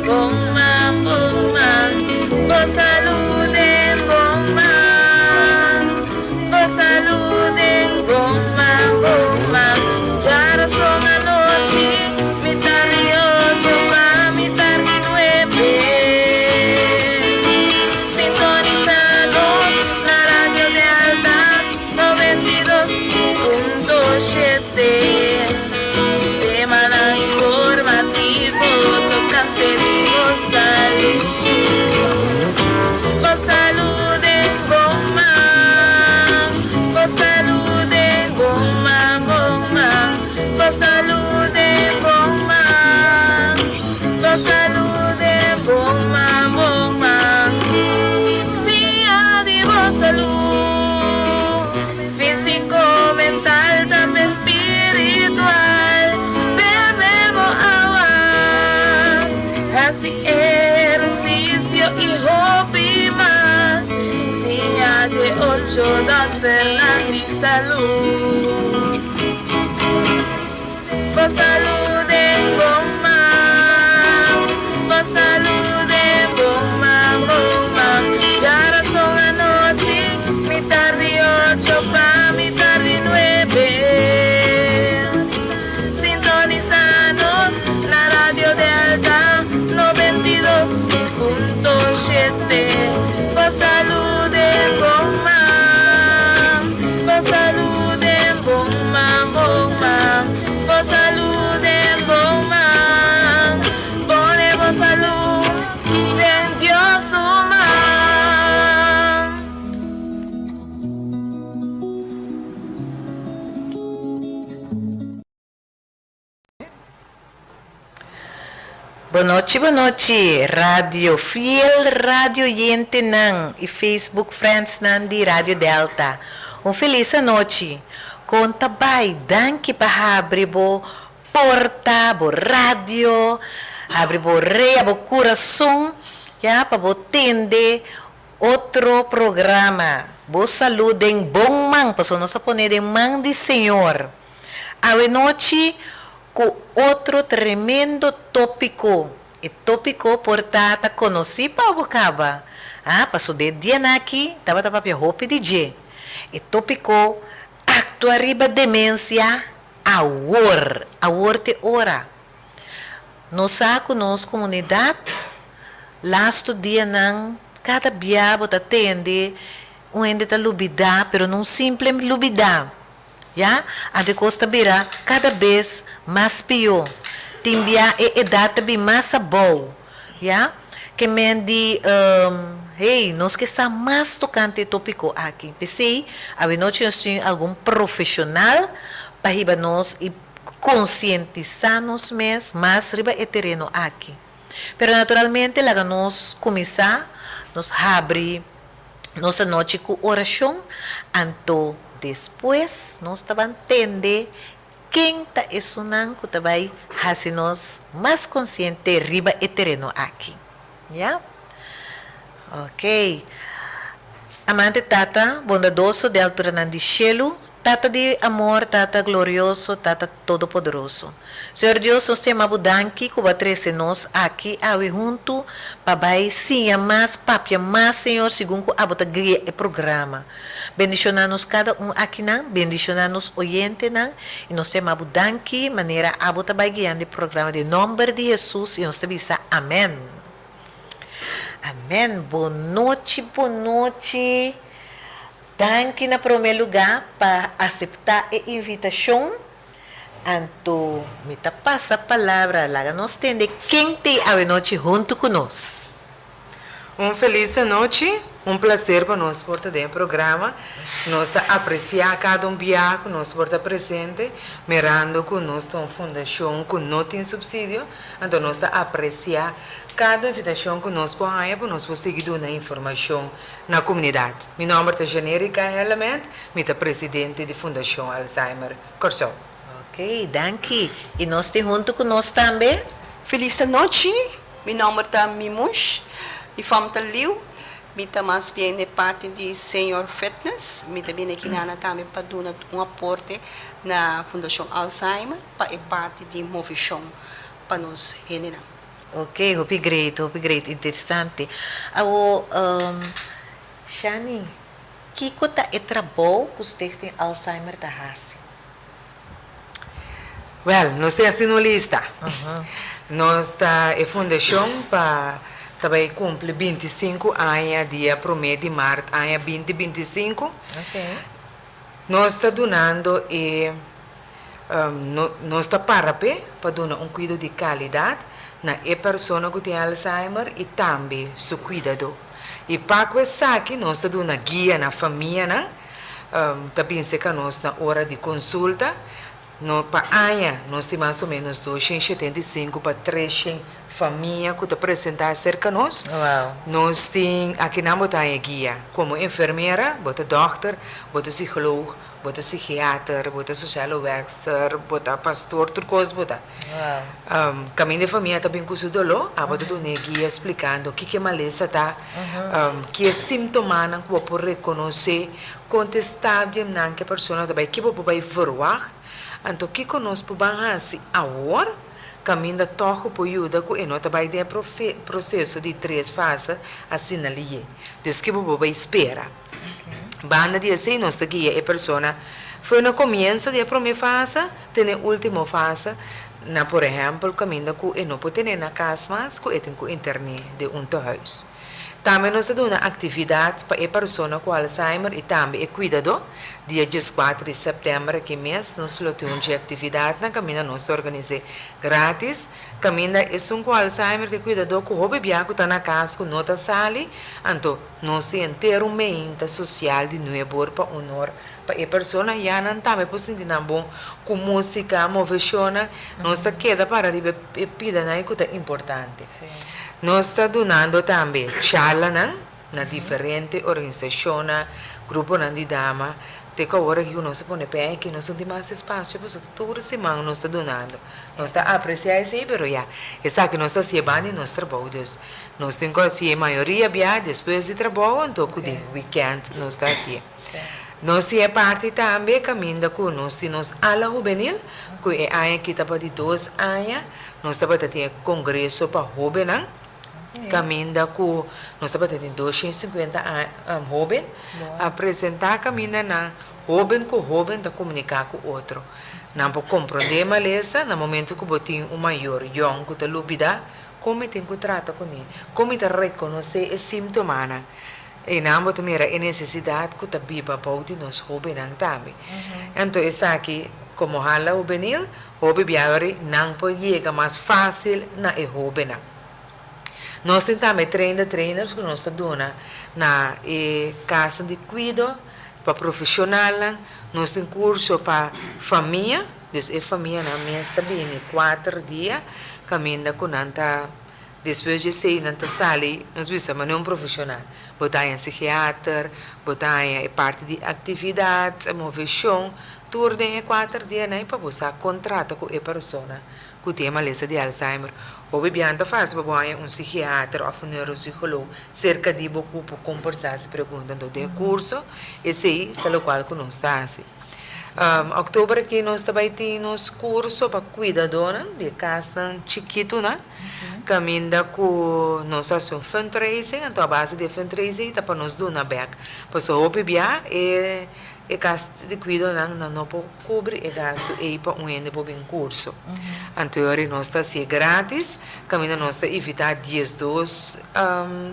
Bon Man, Bon Man, Bo salud den bon man, Bo salud den bon man, bon man. Djarason anochi, mitar di ocho pa mitar di nuebe. Sintonisa nos na Radio Delta 92.7. Temanan informativo tocante di bo salud. Bo salud den bon man. Bo salud den bon man, bon man. Bo salud den bon man. Bo salud den bon man, bon man. Siña di bo salud, físico, mental, tambe spiritual. Bebe bo awa, hasi ehercicio y hopi mas. Siña dje ocho dokternan di salud. Bo salud den bon man, bo salud den bon man, bon man. Djarason anochi, mitar di ocho pa mitar di nuebe. Sintonisa nos na Radio Delta 92.7. Bo salud den bon man, bo salud den bon man, bon man. Bo salud den bon man, pone bo salud den Dios su man. Bonochi bonochi radio fiel radio oyentenan y Facebook friendsnan di Radio Delta. Un feliz anochi. Con ta bay? Danki pa habri bo porta, bo radio, habri bo orea, bo curason ya pa bo tende otro programa. Bo salud den bon man pasobra nos a pone den man di Señor. Awe nochi ku otro tremendo tópiko. E tópiko por ta ta konosí pa bo kaba. Ah, paso den e dianan aki tabata papia hopi di dje. E tópiko Aktua riba demensia awor! Awor t'e ora. Nos sa ku nos komunidat lastu dianan kada bia bo ta tende un hende ta lubidá, pero no un simple lubidá. Ya, anto e kos ta bira kada bes mas pió. Tin bia e edat ta bin mas abou. Ya, ke men di, Hey, nos ke sa mas tokante e topiko aki. P'esei, awenochi nos tin algun profeshonal pa hiba nos i konsientisá nos mes mas riba e tereno aki. Pero naturalmente laga nos kuminsá, nos habri nos anochi ku orashon, anto despues nos ta ban tende ken ta esunnan ku ta bai hasi nos mas konsiente riba e tereno aki. Ya? Ok. Amante Tata bondadoso den alturanan di shelu, Tata di amor, Tata glorioso, Tata todopoderoso. Señor Dios, nos ta yama Bo danki ku Bo a trese nos aki awe huntu pa bai siña mas, papia mas, Señor, segun ku Abo ta guia e programa. Bendishoná nos kada un akinan, bendishoná nos oyentenan, i nos ta yama Bo danki manera Abo ta bai guiando e programa den nomber di Hesus i nos ta bisa amen. Amen. Bonochi, bonochi. Danki na promé lugá pa aseptá e invitashon. Anto mi ta pasa palabra, laga nos tende ken t'ei awenochi huntu ku nos. Un felis anochi, un placer pa nos por ta den e programa. Nos ta aprecia cada un bia cu nos por ta presente, mirando cu nos ta un fundacion cu no tin subsidio, anto nos ta aprecia cada invitacion cu nos por haya pa nos por sigui duna informacion na comunidad. Mi nomber ta Janerica Hellement, mi ta presidente di Fundacion Alzheimer Kòrsou. Ok, danki. I nos tin huntu ku nos tambe. Felis anochi, mi nòmber ta Mimush, mi fam ta Liu, mi ta mas bien e parti di Senior Fitness, mi ta bini aki nana tambe pa duna un aporte na Fundashon Alzheimer pa e parti di movishon pa nos hendenan. Ok, hopi great, hopi great, interesante. Awo, Shani, kiko ta e trabou ku Stichting Alzheimer ta hasi? Wèl, nos tin asina un lista. Nos ta e fundashon pa ta bai kumpli 25 aña dia promé di mart aña 2025. Nos ta dunando e nos ta para p'e pa duna un kuido di kalidat na e persona ku tin Alzheimer i tambe su kuidadó. I pa ku esaki nos ta duna guia na famianan, ta bin serka nos na ora di konsulta. No pa aña nos tin mas o ménos 275 pa 300 famia ku ta presentá serka nos. Nos tin akinan bo ta haña guia komo enfermera, bo ta dòkter, bo ta psikoloog, bo ta psikiater, bo ta sosiale wèrkster, bo ta pastor, tur kos bo ta. Kaminda e famia ta bin ku su doló, abo ta duna e guia splikando kiko e malesa ta, ki e simptomanan ku bo por rekonosé, kon ta e stadiumnan ku e persona ta bai, ke bo por bai verwagt, anto kiko nos por ban hasi awor. Kaminda tòg ku por yuda ku e no ta bai den e proseso di tres fase asina lié. Dus ki bo por bai spera. Banda di esei nos ta guia e persona for na komienso di e promé fase te na e último fase, na por ehèmpel kaminda ku e no por tene na kas mas ku e tin ku interné den un tehuis. Tambe nos ta duna aktividat pa e persona ku Alzheimer i tambe e kuidadó. Dia 14 di sèptèmber aki mes nos lo tin un dje aktividatnan kaminda nos ta organis'é grátis. Kaminda esun ku Alzheimer ku e kuidadó ku hopi bia ku ta na kas ku no ta sali, anto nos tin henter un meinta sosial di nuebor pa unor pa e persona. Ya nan tambe por sinti nan bon ku músika, moveshonnan. Nos ta keda para riba e pidanan ku ta importante. Nos ta dunando tambe charlanan na diferente organisashonnan, gruponan di dama, te ku awor aki ku nos a pone p'e aki nos no tin mas espasio pasobra tur siman nos ta dunando. Nos ta apresiá esei pero ya, esaki nos ta hasié banda di nos trabou dus nos tin ku hasié mayoria bia despues di trabou anto ku den wikènt nos ta hasié. Nos tin e parti tambe kaminda ku nos tin nos ala hubenil ku e aña aki ta pa di dos aña. Nos tabata tin e kongreso pa hóbennan, kaminda ku nos tabata tin 250 hóben a presentá kaminda nan hóben ku hóben ta komuniká ku otro. Nan por komprondé malesa na momento ku bo tin un mayor yòn ku ta lubidá kon mi tin ku trata kuné, kon mi ta rekonosé e símtomanan. Einan bo ta mira e nesesidat ku ta biba bou di nos hóbennan tambe. Anto esaki komo hala hubenil, hopi biaha nan por yega mas fásil na e hóbennan. Nos tin tambe train the trainers ku nos ta duna na e kasnan di kuido pa profeshonalnan. Nos tin kurso pa famia, dus e famianan mes ta bini kuater dia kaminda ku nan ta. Despues di esei nan ta sali, nos bisa manera un profesional. Bo ta haña psikiater, bo ta haña e parti di aktividat, moveshon, tur den e kuater dianan pa bo sa kon trata ku e persona ku tin e malesa di Alzheimer. Hopi biaha ta fásil pa bo haña un psikiater òf un neuropsikólogo serka di bo ku por kombersá si pregunta. Anto den e kurso esei ta lokual ku nos ta hasi. Òktober aki nos ta bai tin nos kurso pa kuidadónan di e kasnan chikitunan. Kaminda ku nos hasi un fundraising, anto a base di e fundraising ta pa nos duna bèk. Pasobra hopi bia e e kas di kuidonan nan no por kubri e gastu ei pa un hende por bin kurso. Anto e ora nos ta hasié gratis, kaminda nos ta invitá 12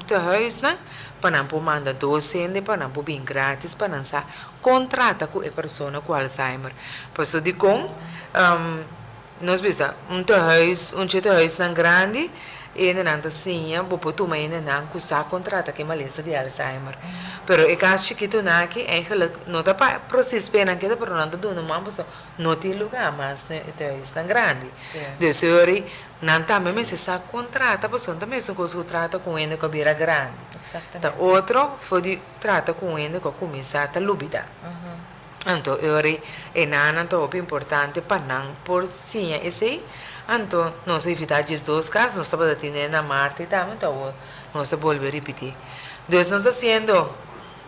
tehuisnan pa nan por manda dos hende pa nan por bin gratis pa nan sa kon trata ku e persona ku Alzheimer. Pasobra dikon? Nos bisa, un tehuis, un dje tehuisnan grandi, e hendenan ta siña, bo por tuma e hendenan ku sa kon trata ku e malesa di Alzheimer. Pero e kas chikitunan aki eigenlijk no ta pa presis pa e nan keda, pero nan ta duna man pasobra no tin lugá mas na e tehuisnan grandi. Dus e ora ei nan tambe mester sa kon trata pasobra no ta mesun kos ku trata ku un hende ku a bira grandi. Ta otro for di trata ku un hende ku a kuminsá ta lubidá. Anto e ora e nannan ta hopi importante pa nan por siña esei. Anto nos a invitá 12 kas, nos tabata tene na marte tambe, anto awor nos a bolbe ripití. Dus nos ta hasiendo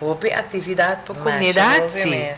hopi aktividat pa komunidat, sí.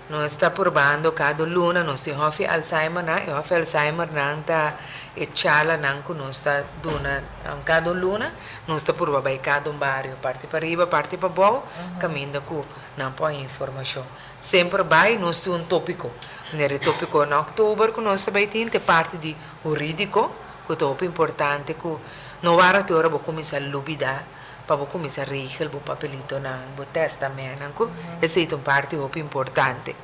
Nos ta purbando kada luna, nos tin Hòfi Alzheimernan, e Hòfi Alzheimernan ta. E charlanan ku nos ta duna kada un luna, nos ta purba bai kada un bario, parti pariba, parti pabou, kaminda ku nan por haña informashon. Semper bai nos tin un tópiko. Manera e tópiko na òktober ku nos ta bai tin ta e parti di hurídiko, ku ta hopi importante ku no wara te ora bo kuminsá lubidá pa bo kuminsá regel bo papelitonan, bo tèstamentnan, ku esei ta un parti hopi importante.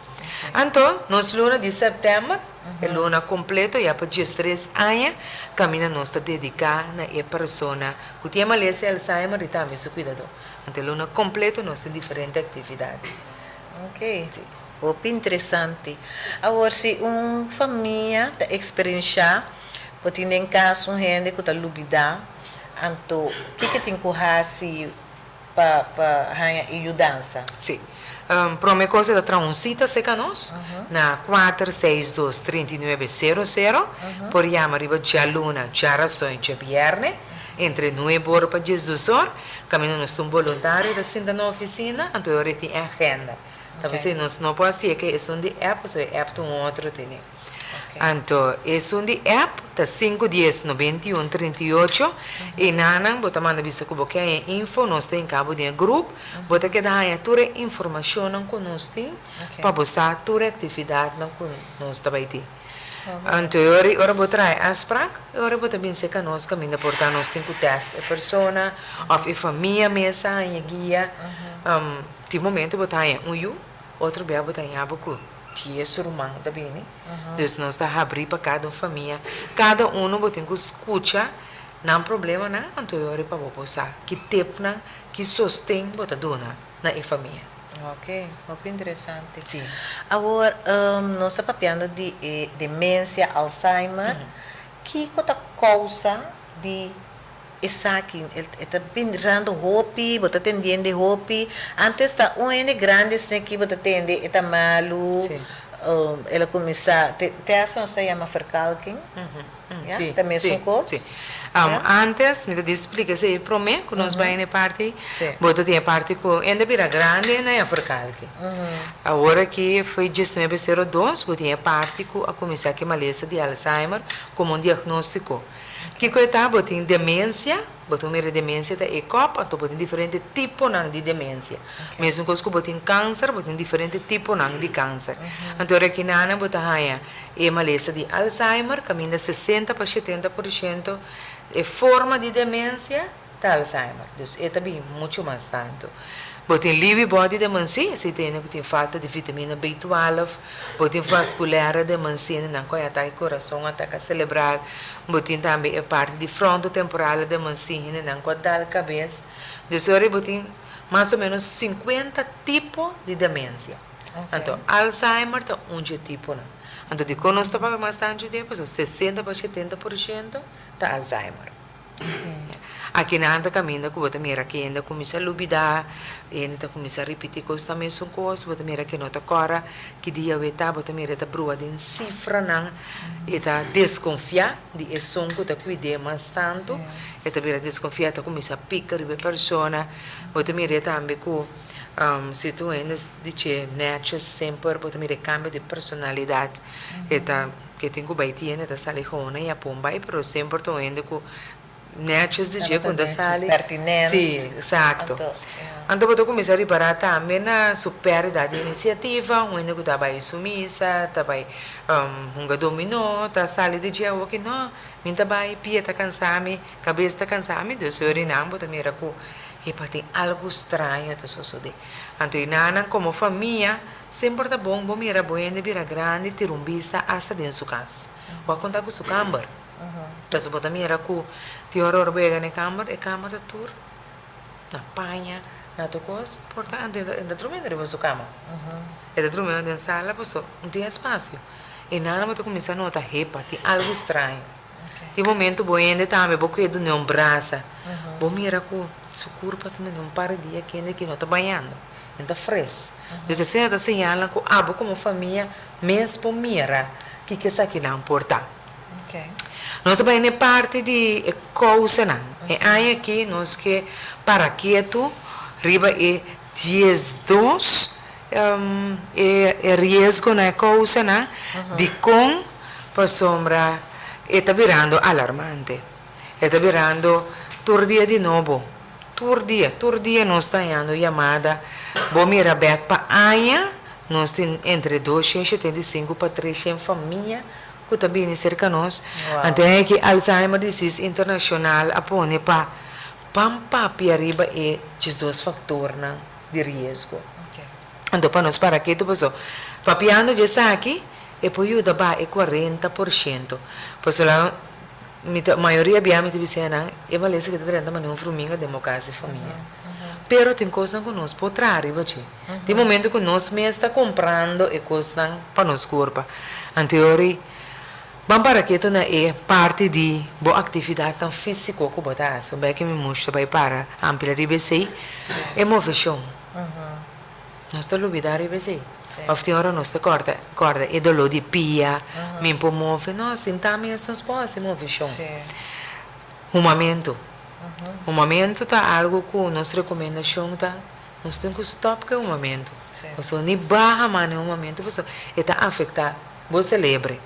Anto nos luna di sèptèmber, e luna kompleto ya pa diestres aña, kaminda nos ta dediká na e persona ku tin e malesa di Alzheimer i tambe su kuidadó. Anto e luna kompleto nos tin diferente aktividat. Ok, hopi interesante. Awor si un famia ta eksperenshá ku tin den kas un hende ku ta lubidá, anto kiko tin ku hasi pa pa haña e yudansa? Sí. Prome kos e ta traha un sita serka nos na kuater seis dos 39 sero sero. Por yama riba djaluna, djarason i djabièrnè entre nuebe or pa diesdos or. Kaminda nos ta un boluntario ta sinta na ofisina, anto e ora e tin e agenda. Ta p'esei nos no por hasié ke esun di app pasobra e app ta un otro tene. Anto esun di app ta sinku dies 91 38 i nanan bo ta manda bisa ku bo ke haña info nos ta hinka bo den e grup bo ta keda haña tur e informashonnan ku nos tin pa bo sa tur e aktividatnan ku nos ta bai tin. Anto e ora ora bo traha e afsprak e ora bo ta bin serka nos kaminda por ta nos tin ku tèst e persona òf e famia mes ta haña guia. Tin momento bo ta haña un yu otro bia bo ta haña bo ku Dies ruman ta bini. Dus nos ta habrí pa kada un famia. Kada uno bo tin ku skucha nan problemanan, anto e ora pa bo por sa ki tepnan, ki sosten bo ta duna na e famia. Ok, hopi interesante. Sí. Awor, nos ta papiando di e demensia, Alzheimer. Kiko ta kousa di Esaki e ta binrando hopi, bo ta tendiende hopi. Antes ta un hende grandi asina aki bo ta tende e ta malu, el a kuminsá, te hasta nos ta yama verkalking, ya, ta mesun kos. Sí. Antes mi ta di splika esei promé ku nos bai na e parti, bo ta tin e parti ku hende bira grandi na e verkalking. Awor aki foi diesnuebe sero dos bo tin e parti ku a kuminsá ku e malesa di Alzheimer komo un diagnóstiko. Kiko e ta? Bo tin demensia, bo ta mira demensia ta e kòp, anto bo tin diferente tiponan di demensia. Mesun kos ku bo tin kanser, bo tin diferente tiponan di kanser. Anto rekinana bo ta haña e malesa di Alzheimer, kaminda sesenta pa shetenta por shento e forma di demensia ta Alzheimer. Dus e ta bin muchu mas tantu. Bo tin Lewy body dementie, esei ta hende ku tin falta di vitamina B twaalf. Bo tin vasculaire dementie, hendenan ku a ataka kurason, ataka selebral. Bo tin tambe e parti di frontotemporale dementie, hendenan ku a dal kabes. Dus ora bo tin mas o menos sinkuenta tipo di demensia. Anto Alzheimer ta un dje tiponan. Anto dikon nos ta papia mas tantu dje? Pasobra sesenta pa shetenta por shento ta Alzheimer. Aki nan ta kaminda ku bo ta mira ku hende a kuminsá lubidá, hende ta kuminsá ripití kos ta mesun kos, bo ta mira ku e no ta kòrda ki dia awe ta, bo ta mira e ta brua den sifranan, e ta deskonfiá di esun ku ta kuid'é mas tantu, e ta bira deskonfiá, e ta kuminsá pika riba e persona, bo ta mir'é tambe ku si tur hende di dje nètjes semper, bo ta mira e kambio di personalidat, e ta. Ke tin ku bai tienda ta sali gewoon na Japon bai pero semper ta un hende ku netjes di dje ku ta sali. Si, exacto. Anto bo ta kuminsá ripará tambe na su pèrdida di inisiativa, un hende ku ta bai su misa, ta bai hunga dominó, ta sali di dje awoki no, mi ta bai, pia ta kansa mi, kabes ta kansa mi, dus orinan bo ta mira ku epa tin algu straño ta sosodé. Anto i nan komo famia Semper ta bon bo mira bo hende bira grandi tira un bista asta den su kas. Bo a konta ku su kamber. Pasobra bo ta mira ku tin ora ora bo yega na e kamber, e kama ta tur na paña, na tur kos. Por ta anto e ta drumiendo riba su kama. E ta drumiendo den sala pasobra no tin espasio. I nan bo ta kuminsá nota, hepa, tin algu straño. Tin momento bo hende tambe bo kue dun'é un brasa. Bo mira ku su kurpa ta mende un par di dia kende ki no ta bañando. E ta fres. Dus esei ta señalnan ku abo komo famia mes por mira kiko esakinan por ta. Nos ta bai na e parti di e kousanan. E aña aki nos ke para ketu riba e diesdos e riesgonan, e kousanan dikon pasobra. E ta birando alarmante. E ta birando tur dia di nobo. Tur dia, tur dia nos ta hañando yamada. Bo mira bek pa aña, nos tin entre 275 pa 300 famia ku ta bini serka nos. Anto aki Alzheimer Disease Internacional a pone pa pan papia riba e 12 faktornan di riesgo. Anto pa nos para ketu paso papiando di esaki e por yuda baha e 40%. Pasobra la mi ta mayoria bia mi ta bisa nan e malesa ke ta drenta manera un fruminga den bo kas di famia. Pero tin kosnan ku nos por traha riba dje. Tin momento ku nos mes ta kumprando e kosnan pa nos kurpa. Anto e ora ei ban para ketu na e parti di bo aktividatnan físiko ku bo ta hasi. Un bèki mi mush ta bai para amplia riba esei, e moveshon. Nos ta lubidá riba esei. Òf tin ora nos ta kòrda kòrda e doló di pia, mi por move. No, sintá mes nos por hasi moveshon. Humamentu. Humamentu ta algu ku nos rekomendashon ta nos tin ku stòp ku e humamentu. Pasobra ni baha mas na e humamentu pasobra e ta afektá bo selebre.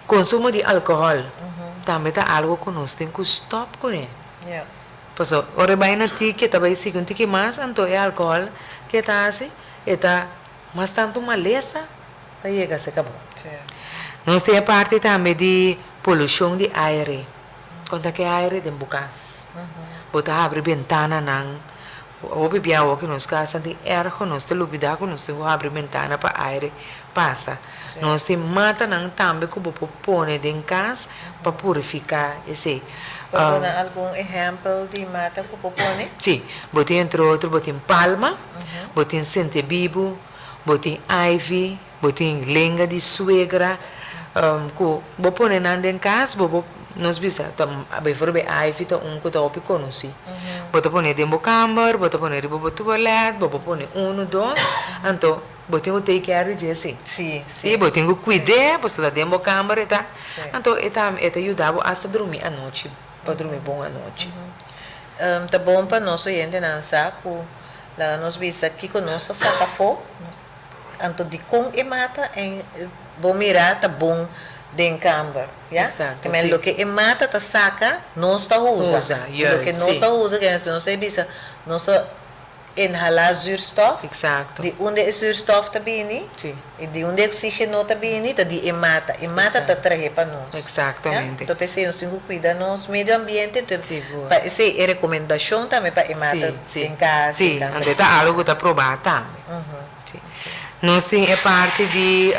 Konsumo di alkohòl tambe ta algu ku nos tin ku stòp kuné. Pasobra ora e bai na tiki e ta bai sigui un tiki mas, anto e alkohòl ke e ta hasi e ta mas tantu malesa ta yega serka bo. Nos tin e parti tambe di polushon di aire. Kon ta ke aire den bo kas? Bo ta habri bentananan. Hopi bia awor ku nos kasnan tin ergo nos ta lubida ku nos tin ku habri bentana pa aire pasa. Nos tin matanan tambe ku bo por pone den kas pa purifiká esei. Por duna algun ehèmpel di mata ku bo pone? Sí. Bo tin entre otro bo tin palma, bo tin sentebibu, bo tin ivy, bo tin lenga di suegra ku bo pone nan den kas bo bo nos bisa ta bijvoorbeeld ivy ta un ku ta hopi konosí. Bo ta pone den bo kamber, bo ta pone riba bo tualèt, bo por pone unu, dos, anto Bo tin ku take care di dje si. Sí, sí. Bo tin ku kuid'é, pasobra ta den bo kamber e ta. Anto e ta e ta yuda bo asta drumi anochi, pa drumi bon anochi. Ta bon pa nos oyentenan sa ku laga nos bisa kiko nos ta saka afó, anto dikon e mata en bo mira ta bon den kamber, ya. Exacto, Men sí. loke e mata ta saka nos ta usa. Usa, juist, Loke nos sí. ta usa, nos a bisa nos ta Inhalá zuurstof. Exacto. Di unda e zuurstof ta bini? Sí. I di unda e oxígeno ta bini? Ta di e mata. E mata ta trahe pa nos. Exactamente. Ya? Enton p'esei nos tin ku kuida nos medio ambiente. Enton Sigur. pa esei e rekomendashon tambe pa e mata Sí, sí. den kas. Sí, anto e ta algu ku ta probá tambe. Sí. Nos tin e parti di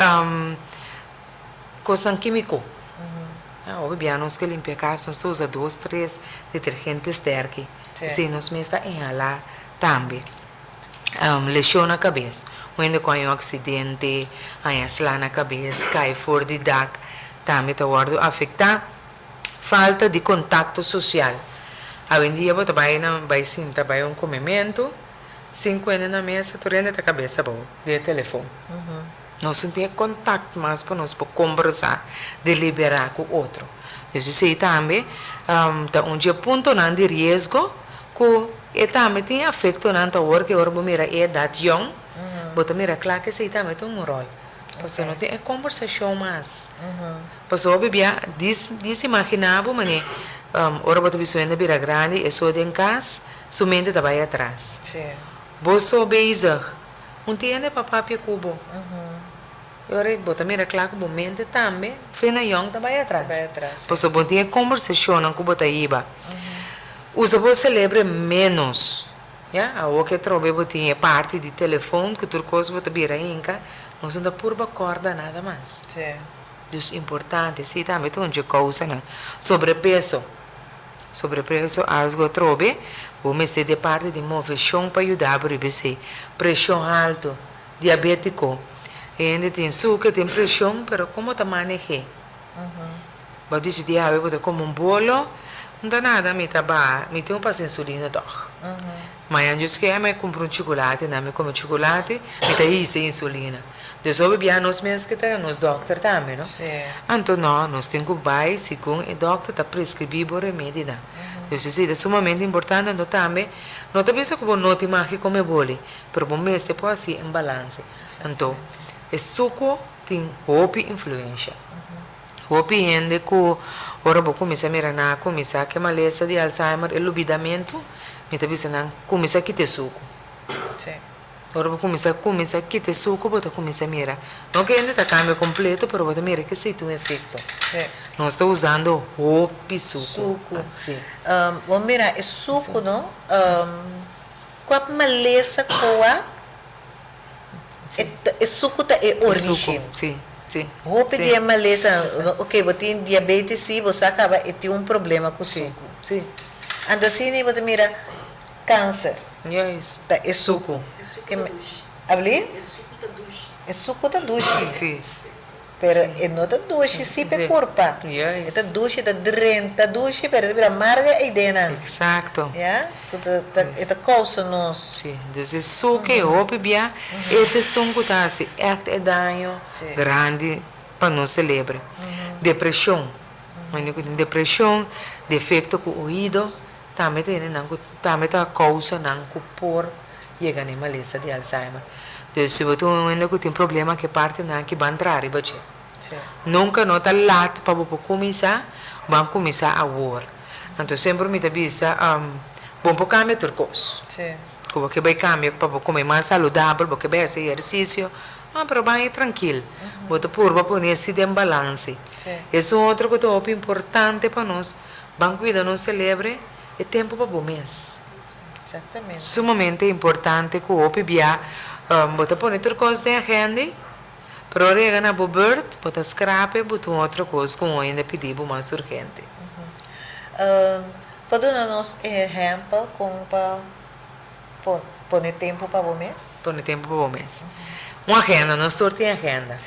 kosnan kímiko. Hopi bia nos ke limpia kas nos ta usa dos, tres detergente sterki. P'esei nos mes ta inhalá tambe. Leshon na kabes. Un hende ku haña un aksidente, haña sla na kabes, kai for di dak, tambe ta wòrdu afektá. Falta di kontakto sosial. Awendia bo ta bai na bai sinta bai un komementu, sinku hende na mesa, tur hende ta kabes abou den e telefon. Nos no tin e kontakt mas pa nos por kombersá, deliberá ku otro. Dus esei tambe ta un dje puntonan di riesgo ku e tambe tin afektonan ta awor ke ora bo mira e edat yòn, bo ta mira kla ku esei tambe ta un ròl. Pasobra no tin e kombersashon mas. Pasobra hopi bia dis dis imaginá bo manera ora bo ta bisa un hende bira grandi e so den kas su mente ta bai atras. Bo so bezig. Un tin hende pa papia ku bo. E ora bo ta mira kla ku bo mente tambe fe na yòn ta bai atras. Pasobra bo tin e kombersashonnan ku bo ta hiba. Usa bo selebre ménos. Ya, awor ke atrobe bo tin e parti di telefon ku tur kos bo ta bira hinka, nos no ta purba kòrda nada mas. Dus importante, si tambe ta un dje kousanan. Sobrepeso. Sobrepeso algo atrobe, bo mester di e parti di moveshon pa yuda bo riba esei. Preshon haltu, diabetiko, e hende tin suker, tin preshon, pero komo ta maneh'é? Bo disidí awe bo ta kome un bolo, no ta nada, mi ta baha, mi tin un pasa insulina tòg. Mañan Dios kier mi kumpra un chukulati, nan mi kome chukulati, mi ta hisa insulina. Dus hopi bia nos mes ke ta nos dòkter tambe, no? Anto no, nos tin ku bai segun e dòkter ta preskribí bo remedinan. Dus esei ta sumamente importante, anto tambe no ta bisa ku bo no tin mag di kome boli, pero bo mester por hasi en balanse. Anto e suku tin hopi influensha. Hopi hende ku ora bo kuminsá mira nan a kuminsá ku e malesa di Alzheimer, e lubidamentu, mi ta bisa nan, kuminsá kita e suku. Ora bo kuminsá kuminsá kita e suku bo ta kuminsá mira, no ku hende ta kambia kompleto, pero bo ta mira ke esei tin un efekto. Nos ta usando hopi suku. Suku. Bo mira e suku no, kua malesa koa E suku ta e origen. Hopi di e malesa, ok, bo tin diabetes si, bo sa kaba e tin un problema ku suku. Anto asina bo ta mira kanser ta e suku. Abli? E suku ta dushi. Pero e no ta dushi si p'e kurpa. E ta dushi, ta drenta dushi, pero e ta bira marga e ideanan. Exacto. Ya, ku ta, ta, e ta kousa nos. Si, dus e suke e hopi bia, e ta esun ku ta hasi ègt e daño grandi pa nos selebre. Depreshon, hende ku tin depreshon, defekto ku oido, tambe ta hendenan ku tambe ta kousa nan ku por yega na e malesa di Alzheimer. Dus si bo tin un hende ku tin problema ku e partinan aki ban traha riba dje. Nunka no ta lat pa bo por kuminsá, ban kuminsá awor. Anto semper mi ta bisa, bo por kambia tur kos. Ku bo ke bai kambia pa bo kome mas saludabel, bo ke bai hasi ehersisio, no, pero ban e trankil. Bo ta purba pone esi den balanse. Esun otro ku ta hopi importante pa nos, ban kuida nos selebre e tempu pa bo mes. Sumamente importante ku hopi bia bo ta pone tur kos den agendi, pero ora yega na bo burt bo ta skrape bo ta un otro kos ku un hende pidi bo mas urgente. Por duna nos ehèmpel kon pa pone tempu pa bo mes? Pone tempu pa bo mes. Un agenda, nos tur tin agenda.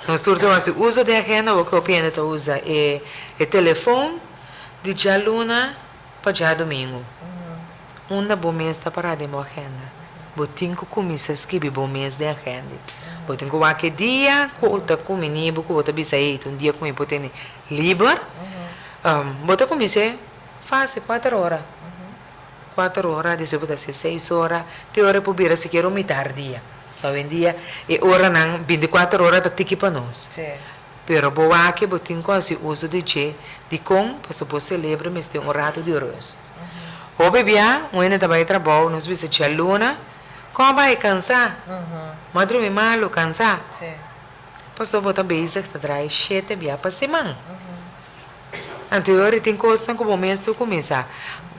Nos tur ta hasi uso di agenda, awor ku hopi hende ta usa e telefon di djaluna Pa djadumingu, unda bo mes ta pará den bo agenda? Bo tin ku kuminsá skibi bo mes den agendi. Bo tin ku wak e dia ku ta kuminí bo ku bo ta bisa, Hey, ta un dia ku mi por tene liber. Bo ta kumins'é fásil, kuater ora. Kuater ora, despues bo ta hasi seis ora, te ora e por bira sikiera un mitar dia. So awendia e oranan bintikuater ora ta tiki pa nos. Pero bo wak bo tin ku hasi uso di dje. Dikon? Pasobra bo selebro mester un ratu di rust. Hopi bia, un hende ta bai trabou, nos bisa djaluna, Kon a bai? Kansá. Bo a drumi malu, kansá. Pasobra bo ta bezig ta drai shete bia pa siman. Anto e ora tin kosnan ku bo mes tur kuminsá.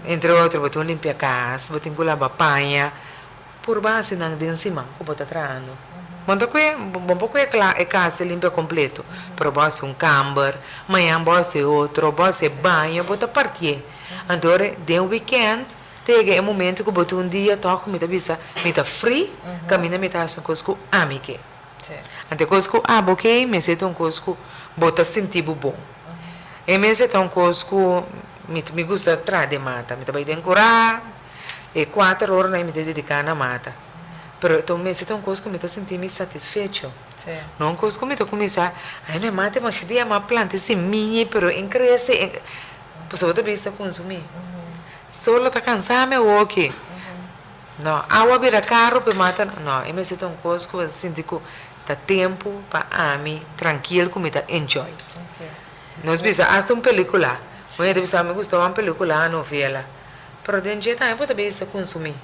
Entre otro, bo tin ku limpia kas, bo tin ku laba paña. Purba hasi nan den siman ku bo ta trahando. Bo ta kue, bo por kue kla e kas e limpia kompleto, pero bo hasi un kamber, mañan bo hasi otro, bo hasi e baño, bo ta partié. Anto ora den wikènt ta yega e momento ku bo tin un dia tòg mi ta bisa mi ta free, kaminda mi ta hasi un kos ku ami ke. Anto e kos ku abo ke mester ta un kos ku bo ta sinti bo bon. E mester ta un kos ku mi mi gusta traha den mata, mi ta bai den kurá. E kuater oranan mi ta dediká na mata. Pero ta un mester ta un kos ku mi ta sinti mi satisfecho. No un kos ku mi ta kuminsá, ai no e mata e masha dia mi a planta e simia pero e krese e pasobra bo ta bisa kunsumí. Solo ta kansa mi awoki. No, awa bira karu pa e mata no e mester ta un kos ku bo ta sinti ku ta tempu pa ami trankil ku mi ta enjoy. Nos bisa asta un pelikula. Un hende bisa mi gusta wak un pelikula, novela. Pero den dje tambe bo ta bisa kunsumí.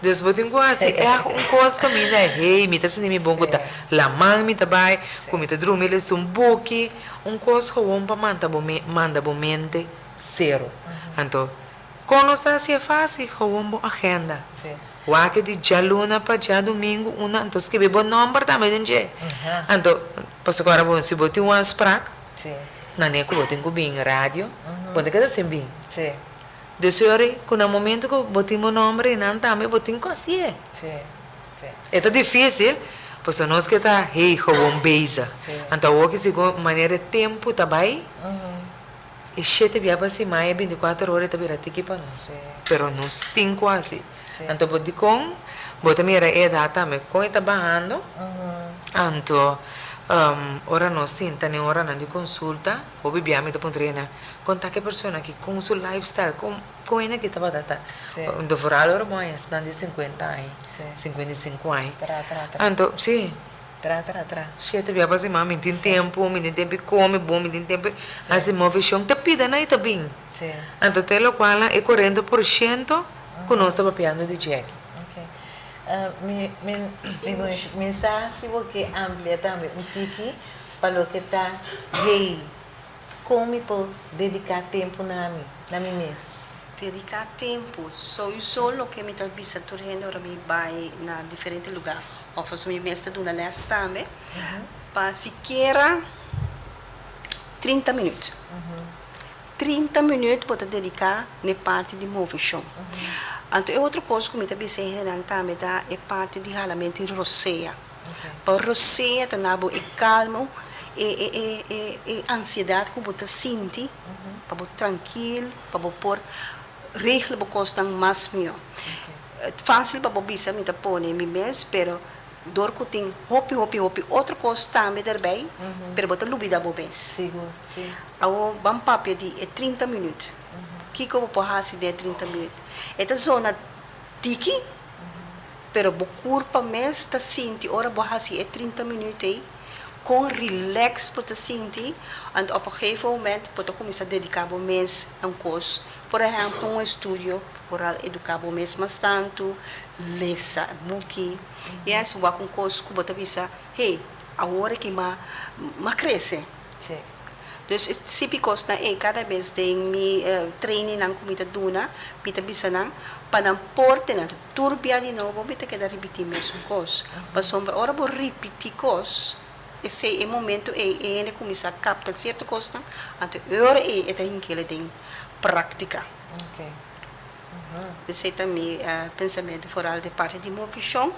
Dus bo tin ku hasi ègt un kos kaminda, hey, mi ta sinti mi bon ku ta laman mi ta bai, ku mi ta drumi lesa un buki, un kos gewoon pa manta bo manda bo mente sero. Anto, kon nos ta hasi e fásil? Gewoon bo agenda. Wak di djaluna pa djadumingu una, anto skibi bo nòmber tambe den dje. Anto, pasobra ora bo si bo tin un afsprak, manera ku bo tin ku bin radio, bo no ta keda sin bin. Dus yori ku na momento ku bo tin bo nomber i nan tambe bo tin ku hasié. E ta difísil, pasobra nos ke ta hey gewoon bezig. Anto awor ki segun manera e tempu ta bai, e shete bia pa siman e binti kuater ora e ta bira tiki pa nos. Pero nos tin ku hasi. Anto bo dikon bo ta mira e edat tambe kon e ta bahando, anto ora nos sinta den oranan di konsulta, hopi bia mi ta puntra e nan, Kon ta ke persona aki kon su lifestyle kon kon hende aki tabata ta de vooral ora bo haña esnan di sinkuenta aña sinkuenta i sinku aña anto si. Tra tra tra. Shete bia pa siman mi tin tempu, mi tin tempu di come bon, mi tin tempu di hasi moveshon, ta pida nan i ta bin. Anto te lokual e 40% ku nos ta papiando di dje aki. Mi mi sa si bo ke amplia tambe un tiki pa loke ta hey kon mi por dediká tempu na mi, na mi mes. Dediká tempu, souiso loke mi ta bisa tur hende ora mi bai na diferente lugá òf as mi mes ta duna lès tambe, pa sikiera 30 minüt. 30 minüt bo ta dediká n'e parti di moveshon. Anto e otro kos ku mi ta bisa e hendenan tambe ta e parti di halamentu di rosea. Pa rosea ta na bo e kalmo, e e e e e ansiedat ku bo ta sinti, pa bo trankil, pa bo por regla bo kosnan mas mihó. Fásil pa bo bisa mi ta pone mi mes, pero dor ku tin hopi hopi hopi otro kos tambe derbei, pero bo ta lubida bo mes. Sigur, si. Awor ban papia di e 30 minüt. Kiko bo por hasi den e 30 minüt? E ta zona tiki, pero bo kurpa mes ta sinti ora bo hasi e 30 minüt ei, kon relax bo ta sinti, anto op un gegeven moment bo ta kuminsá dediká bo mes na un kos. Por ehèmpel un estudio, foral eduká bo mes mas tantu, lesa buki, yes, wak un kos ku bo ta bisa, hey, awor aki m'a m'a krese. Sí. Dus e sipi kosnan ei kada bes den mi trainingnan ku mi ta duna, mi ta bisa nan pa nan por tene tur bia di nobo mi ta keda ripití mesun kos. Pasobra ora bo ripití kos, esei e momento ei e hende kuminsá kapta sierto kosnan, anto e ora ei e ta hink'el den práktika. Esei ta mi pensamentu foral di parti di movishon.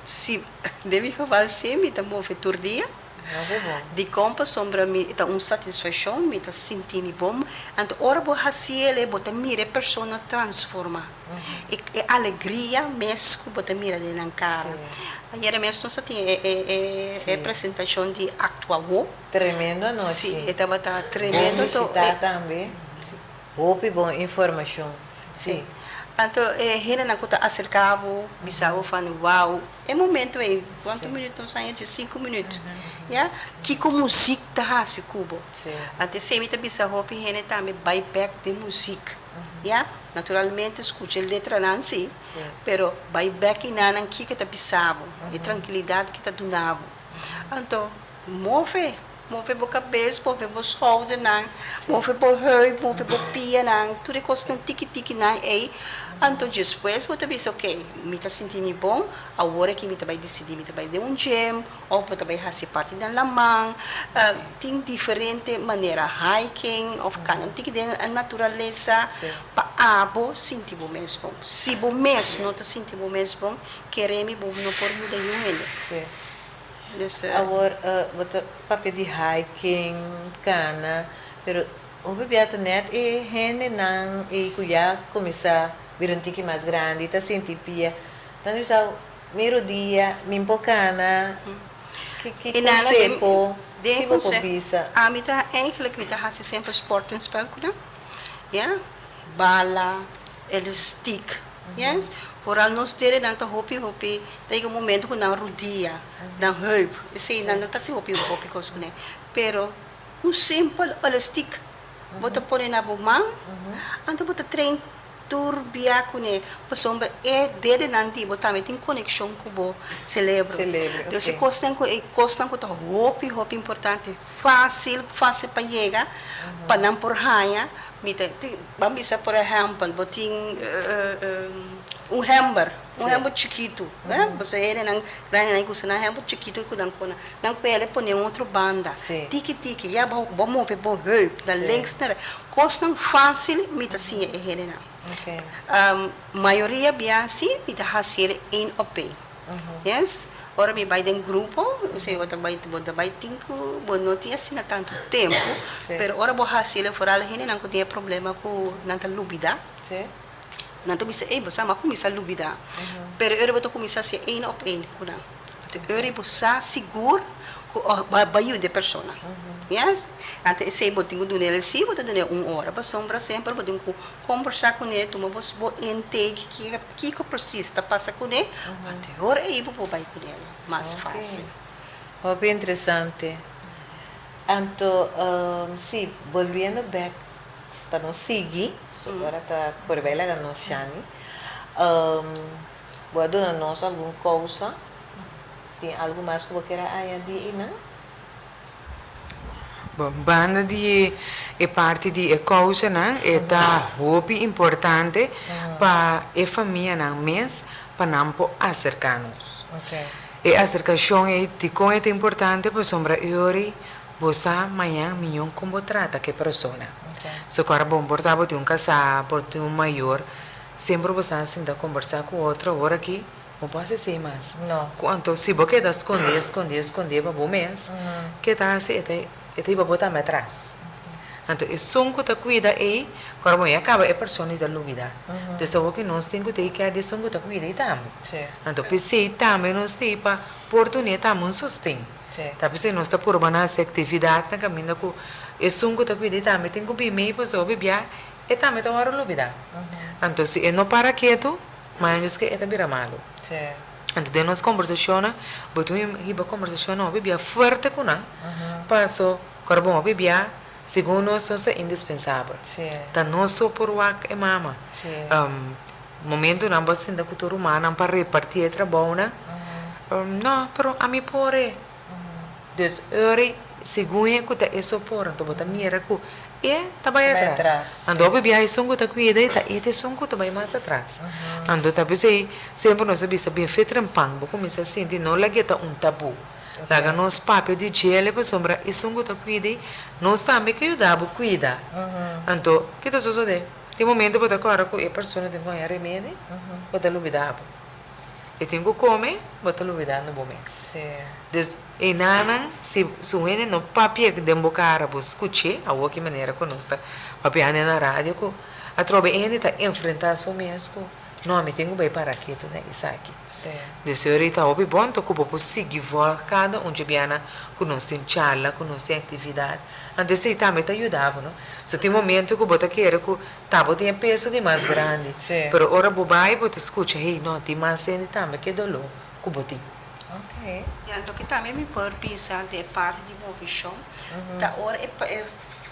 Si, den mi geval si, mi ta move tur dia. Dikon? Pasobra mi ta un satisfakshon, mi ta sinti mi bon. Anto ora bo hasi el, bo ta mira e persona transforma. E alegria mes ku bo ta mira den nan kara. Ayera mes nos a tin e presentashon di Actua Wo. Tremendo anochi. Si, e tabata tremendo. Bon bishita tambe. Hopi bon informashon. Si. Anto e hendenan ku ta aserká bo, bisa bo van wou, e momento ei, kuantu minüt nos a haña? 5 minüt. Ya? Kiko muzik ta hasi ku bo? Anto esei mi ta bisa hopi hende tambe bai bèk den muzik. Ya? Naturalmente skucha e letranan si, pero bai bèk i nan kiko ta bisa bo, e trankilidat ke ta duna bo. Anto move. Move bo kabes, move bo schoudernan, move bo heup, move bo pianan, tur e kosnan tiki tikinan ei. Anto despues bo ta bisa, ok, mi ta sinti mi bon, awor aki mi ta bai disidí mi ta bai den un gym òf bo ta bai hasi parti den laman. Tin diferente manera, hiking òf kana un tiki den e naturalesa pa abo sinti bo mes bon. Si bo mes no ta sinti bo mes bon, kere mi bo no por yuda niun hende. Dus. Awor bo ta papia di hiking, kana, pero hopi bia ta net e hendenan ei ku ya kuminsá bira un tiki mas grandi ta sinti pia. Nan ta bisa, mi rodia, mi por kana. Ki ki konseho, ki bo por bisa? Ami ta eigenlijk mi ta hasi semper sport en spel ku nan, ya, bala, elastiek. Yes, vooral nos dedenan ta hopi hopi, ta yega un momento ku nan rudia, nan heup, esei nan no ta hasi hopi hopi kos kuné. Pero un simpel elastiek bo ta pone na bo man, anto bo ta train tur bia kuné, pasobra e dedenan di bo tambe tin konekshon ku bo selebro. Entonces e kosnan ku e kosnan ku ta hopi hopi importante, fásil, fásil pa yega, pa nan por haña, mi ta. Ban bisa por ehèmpel, bo tin un hèmber, un hèmber chikitu, pasobra e hendenan grandinan e gusta nan hèmber chikitu ku nan kona. Nan pele pone un otro banda, tiki tiki, ya bo bo move bo heup na links na rèks. Kosnan fásil mi ta siña e hendenan. Mayoria bia si mi ta hasi el één op één. Yes, ora mi bai den grupo, osea bo ta bai, bo ta bai tin ku bo no tin asina tantu tempu, pero ora bo hasi el, foral hendenan ku tin e problema ku nan ta lubida, nan ta bisa, ey, bo sa mi a kuminsá lubida, pero e ora bo ta kuminsá hasi één op één ku nan, anto e ora bo sa sigur ku bo a yuda e persona. Yes? Anto esei bo tin ku dun'el si bo ta dun'el un ora pasobra semper bo tin ku kombersá kuné, tuma bo bo intake kiko presis ta pasa kuné, anto e ora ei bo por bai kunel mas fásil. Hopi interesante. Anto si, bolbiendo bek pa nos sigui, so ora ta kore bai laga nos Shani, bo a duna nos algun kousa, tin algu mas ku bo kier a añadí einan? Bon, banda di e parti di e kousanan e ta hopi importante pa e famianan mes pa nan por aserká nos. E aserkashon ei dikon e ta importante? Pasobra e ora bo sa mañan miñon kon bo trata ku e persona. So ku ora bo por ta bo tin un kasá, bo tin un mayor, semper bo sa sinta kombersá ku otro awor aki Bo por hasi esei mas. No. Ku anto si bo keda skondé, skondé, skondé pa bo mes, ke ta hasi? E ta e ta hiba bo tambe atras. Anto esun ku ta kuida ei, ku ora bo ya kaba e persona ei ta lubidá. Dus awor ku nos tin ku take care di esun ku ta kuida ei tambe. Anto p'esei tambe nos tin pa por dun'é tambe un sosten. Ta p'esei nos ta purba na hasi aktividatnan kaminda ku esun ku ta kuida ei tambe tin ku bin mei pasobra bibia e tambe ta wòrdu lubidá. Anto si e no para ketu, Maños ke e ta bira malu. Anto den nos kombersashonnan, bo tin hiba kombersashonnan hopi bia fuerte ku nan, paso ku ora bo hopi bia, segun nos, nos ta indispensabel. Ta nos so por wak e mama. Momentunan bo a sinta ku tur rumannan pa reparti e trabounan, no, pero ami por e. Dus ora segun e ku ta e sopor anto bo ta mira ku e ta bai atras. Anto hopi biaha esun ku ta kuida e ta e ta esun ku ta bai mas atras. Anto ta p'esei semper nos a bisa bin fe trempan bo kuminsá sinti no lag'e ta un tabú. Laga nos papia di djele pasobra esun ku ta kuida ei nos tambe ke yuda bo kuida. Anto ke ta sosodé? Tin momento bo ta kòrda ku e persona tin ku haña remedi bo ta lubida bo. E tin ku kome, bo ta lubidando bo mes. Dus enanan, si su hende no papia den bo kara, bo skuch'é, awor ki manera ku nos ta papiando na radio ku atrobe e hende ta enfrentá su mes ku, no, mi tin ku bai para ketu na esaki. Dus e ora ta hopi bon ta ku bo por sigui vòlg kada un dje bianan ku nos tin charla, ku nos tin aktividat. Anto esei tambe ta yuda bo, no? So tin momento ku bo ta kere ku Ta bo tin e peso di mas grandi, pero ora bo bai bo ta scucha, hey, no, tin mas hende tambe ke doló ku bo tin. Ya, loke tambe mi por bisa di e parti di movishon ta ora e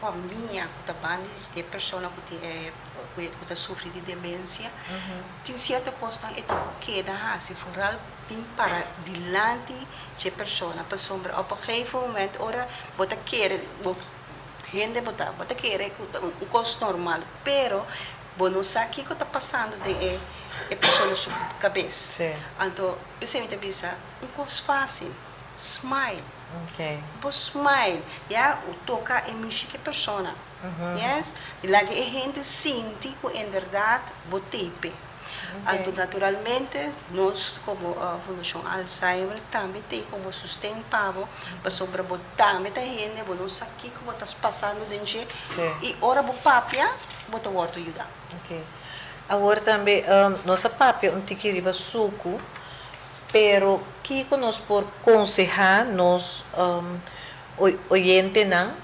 famia ku ta banda di e persona ku tin e ku ta sufri di demensia, tin sierto kosnan e tin ku keda hasi, foral bin para dilanti dje persona, pasobra op un gegeven moment ora bo ta kere bo. Hende bo ta bo ta kere ku ta un kos normal, pero bo no sa kiko ta pasando den e e persona su kabes. Anto p'esei mi ta bisa un kos fásil, smile. Bo smile, ya, u toka e mishi ku e persona, yes, i laga e hende sinti ku inderdat bo tei p'e. Anto naturalmente nos komo Fundashon Alzheimer tambe tei komo sosten pa bo, pasobra bo tambe ta hende, bo no sa kiko bo ta pasando den dje i ora bo papia bo ta wòrdu yuda. Ok. Awor tambe nos a papia un tiki riba suku, pero kiko nos por konsehá nos oyentenan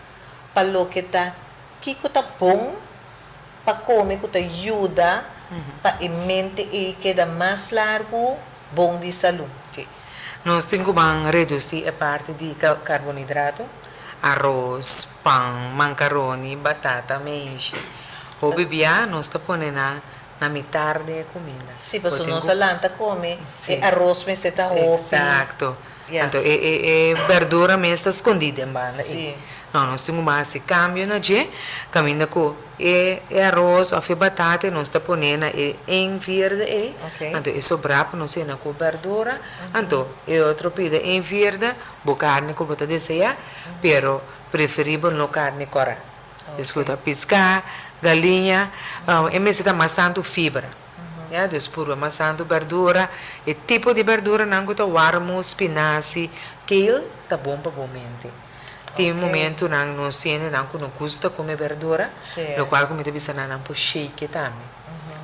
pa loke ta kiko ta bon pa kome ku ta yuda pa e mente ei keda mas largu bon di salú. Sí. Nos tin ku ban redusí e parti di karbonidrato, aros, pan, mankaroni, batata, meishi. Hopi bia nos ta pone nan na mitar di e kuminda. Sí, pasobra nos a lanta kome e aros mester ta hopi. Eksakto. Anto e e e berdura mes ta skondí den banda ei. No, nos tin ku ban hasi kambio na dje, kaminda ku e e aros òf e batata nos ta pone na e ein vierde ei, anto e sobrá pa nos yena ku berdura, anto e otro pida ein vierde, bo karni ku bo ta deseá, pero preferibel no karni kòrá. Dus ku ta piská, galiña, e mester ta mas tantu fibra. Ya, dus purba mas tantu berdura. E tipo di berduranan ku ta warmu, spinasi, kale, ta bon pa bo mente. Tin momentunan nos hendenan ku no gusta kome berdura, lokual ku mi ta bisa nan, nan por shake tambe.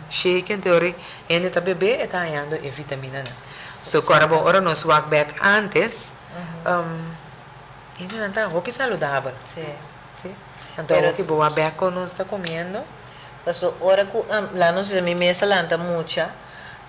Shake anto ora hende ta bebe e ta hañando e vitaminanan. So, kòrda bon, ora nos wak bèk ántes. Hendenan ta hopi saludabel. Sí. Sí. Anto Pero- awor ki bo a bek kon nos ta komiendo. Paso ora ku la nos bisa mi mes a lanta mucha,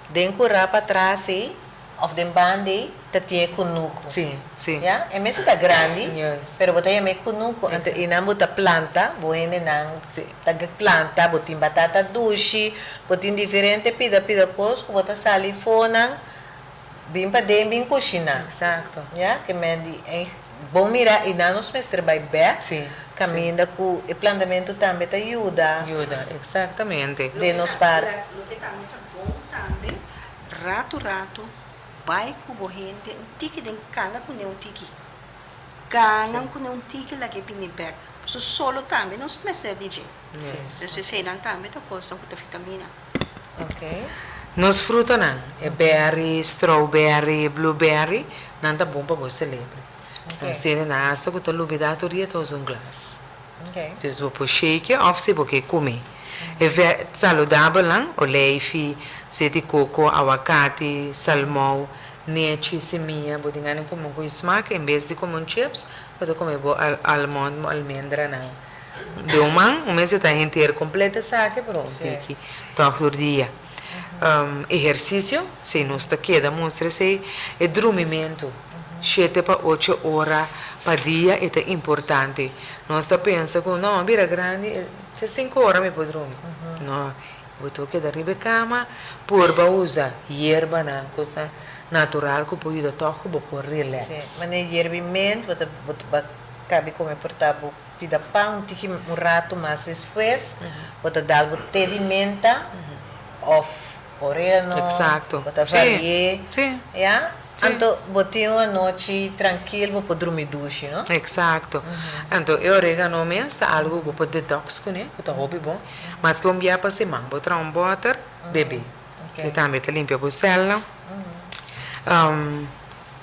den kurá patras ei òf den banda ei ta tin e kunuku. Sí, sí. Ya, e mes ta grandi, Yes. pero bo ta yama e kunuku. Anto einan bo ta planta, bo hendenan Sí. ta planta, bo tin batata dushi, bo tin diferente pida pida kos ku bo ta sali fonan Bin paden bin kushiná. Exacto. Ya, ke men di ei bon mira i nan nos mester bai bek. Sí, sí. Kaminda ku e plantamentu tambe ta yuda. Yuda, exactamente. Den nos parti. Loke tambe ta bon tambe, ratu ratu bai ku bo hende un tiki den kana kuné un tiki. Kana kuné un tiki lag'é bini bek. Pasobra solo tambe nos mester di dje. Dus eseinan tambe ta kosnan ku ta vitamina. Nos frutanan, e berry, strawberry, blueberry, nan ta bon pa bo celebro. Nos tene nan hasta cu ta lubida tur dia ta usa un glas. Dus bo por shake of si bo ke come. E saludabelnan, oleifi, zeti coco, awacati, salmou, nechi, simia, bo tin gana di come cu smaak en bes di come un chips, bo ta come bo almond, bo almendranan. De un man, un mester ta henter completo esaki, pero un tiki tòg tur dia. Ehercicio, si nos ta keda mustra esei, e drumimentu, shete pa ocho ora pa dia e ta importante. Nos ta pensa ku no, mi bira grandi, te sinku ora mi por drumi. No, bo ta keda riba e kama, purba usa yerbanan, kosnan natural ku por yuda tòg ku bo por relax. Si, manera yerbiment, bo ta bo kabi kome por ta bo. Pida pan un tiki un ratu mas despues, bo ta dal bo te di menta of orégano, Exacto. bo ta Sí, vari'é, sí, ya? sí. Anto bo tin un anochi trankil, bo por drumi dushi, no? Exacto. Anto e orégano mes ta algo ku bo por detox kuné, ku ta hopi bon. Maske un bia pa siman bo traha un bòter, bebe. Ok. E tambe ta limpia bo sèlnan.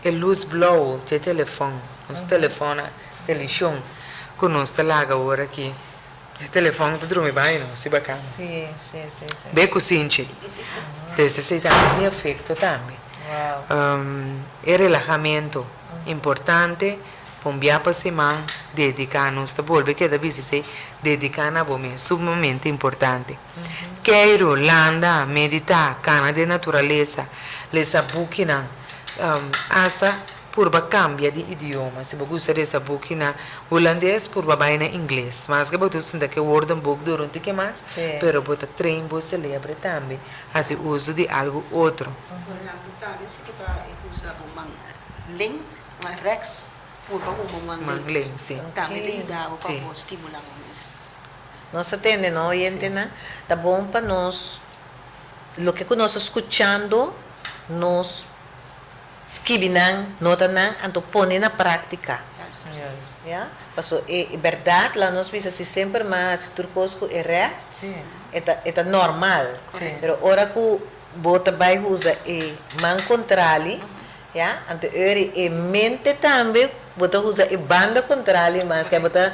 E lus blou dje telefòn, nos telefòn a telishon ku nos ta laga ora aki, e telefòn ta drumi bai nos riba kama. Sí, sí, sí, sí. Be ku sinchi. Des esei tambe tin efekto tambe. Wow. E relahamentu, importante pa un bia pa siman dediká, nos ta bolbe keda bisa esei, dediká na bo mes, sumamente importante. Keiru, landa, meditá, kana den naturalesa, lesa bukinan, asta purba kambia di idioma. Si bo gusta lesa buki na hulandes, purba bai na ingles. Maske bo ta sinta ku e woordenboek dura un tiki mas, pero bo ta train bo selebre tambe hasi uso di algu otro. Por ehempel, tambe si bo ta usa bo man links, man rèks, purba bo man links. Tambe ta yuda bo pa bo stimulá bo mes. Nos a tende no oyentenan, ta bon pa nos loke ku nos ta skuchando nos skibi nan, nota nan, anto pone na práktika. Ya, paso e bèrdat la nos bisa si semper mas hasi tur kos ku e règt, e ta e ta normal. Pero ora ku bo ta bai usa e man kontrali, ya, anto eri e mente tambe bo ta usa e banda kontrali mas ke bo ta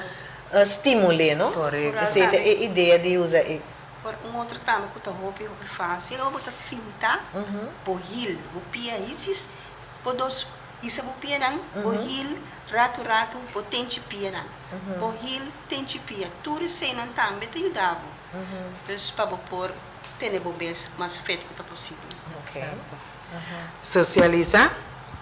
Stimul'é, no? Correcto. Esei ta e idea di usa e. Por un otro tambe cu ta hopi hopi facil, ora bo ta sinta, bo hil bo pia hichis, bo dos hisa bo pianan, bo hil ratu ratu bo tenchi pianan, bo hil tenchi pia, tur eseinan tambe ta yuda bo, dus pa bo por tene bo mes mas fit cu ta posibel. Exacto. Socialisa,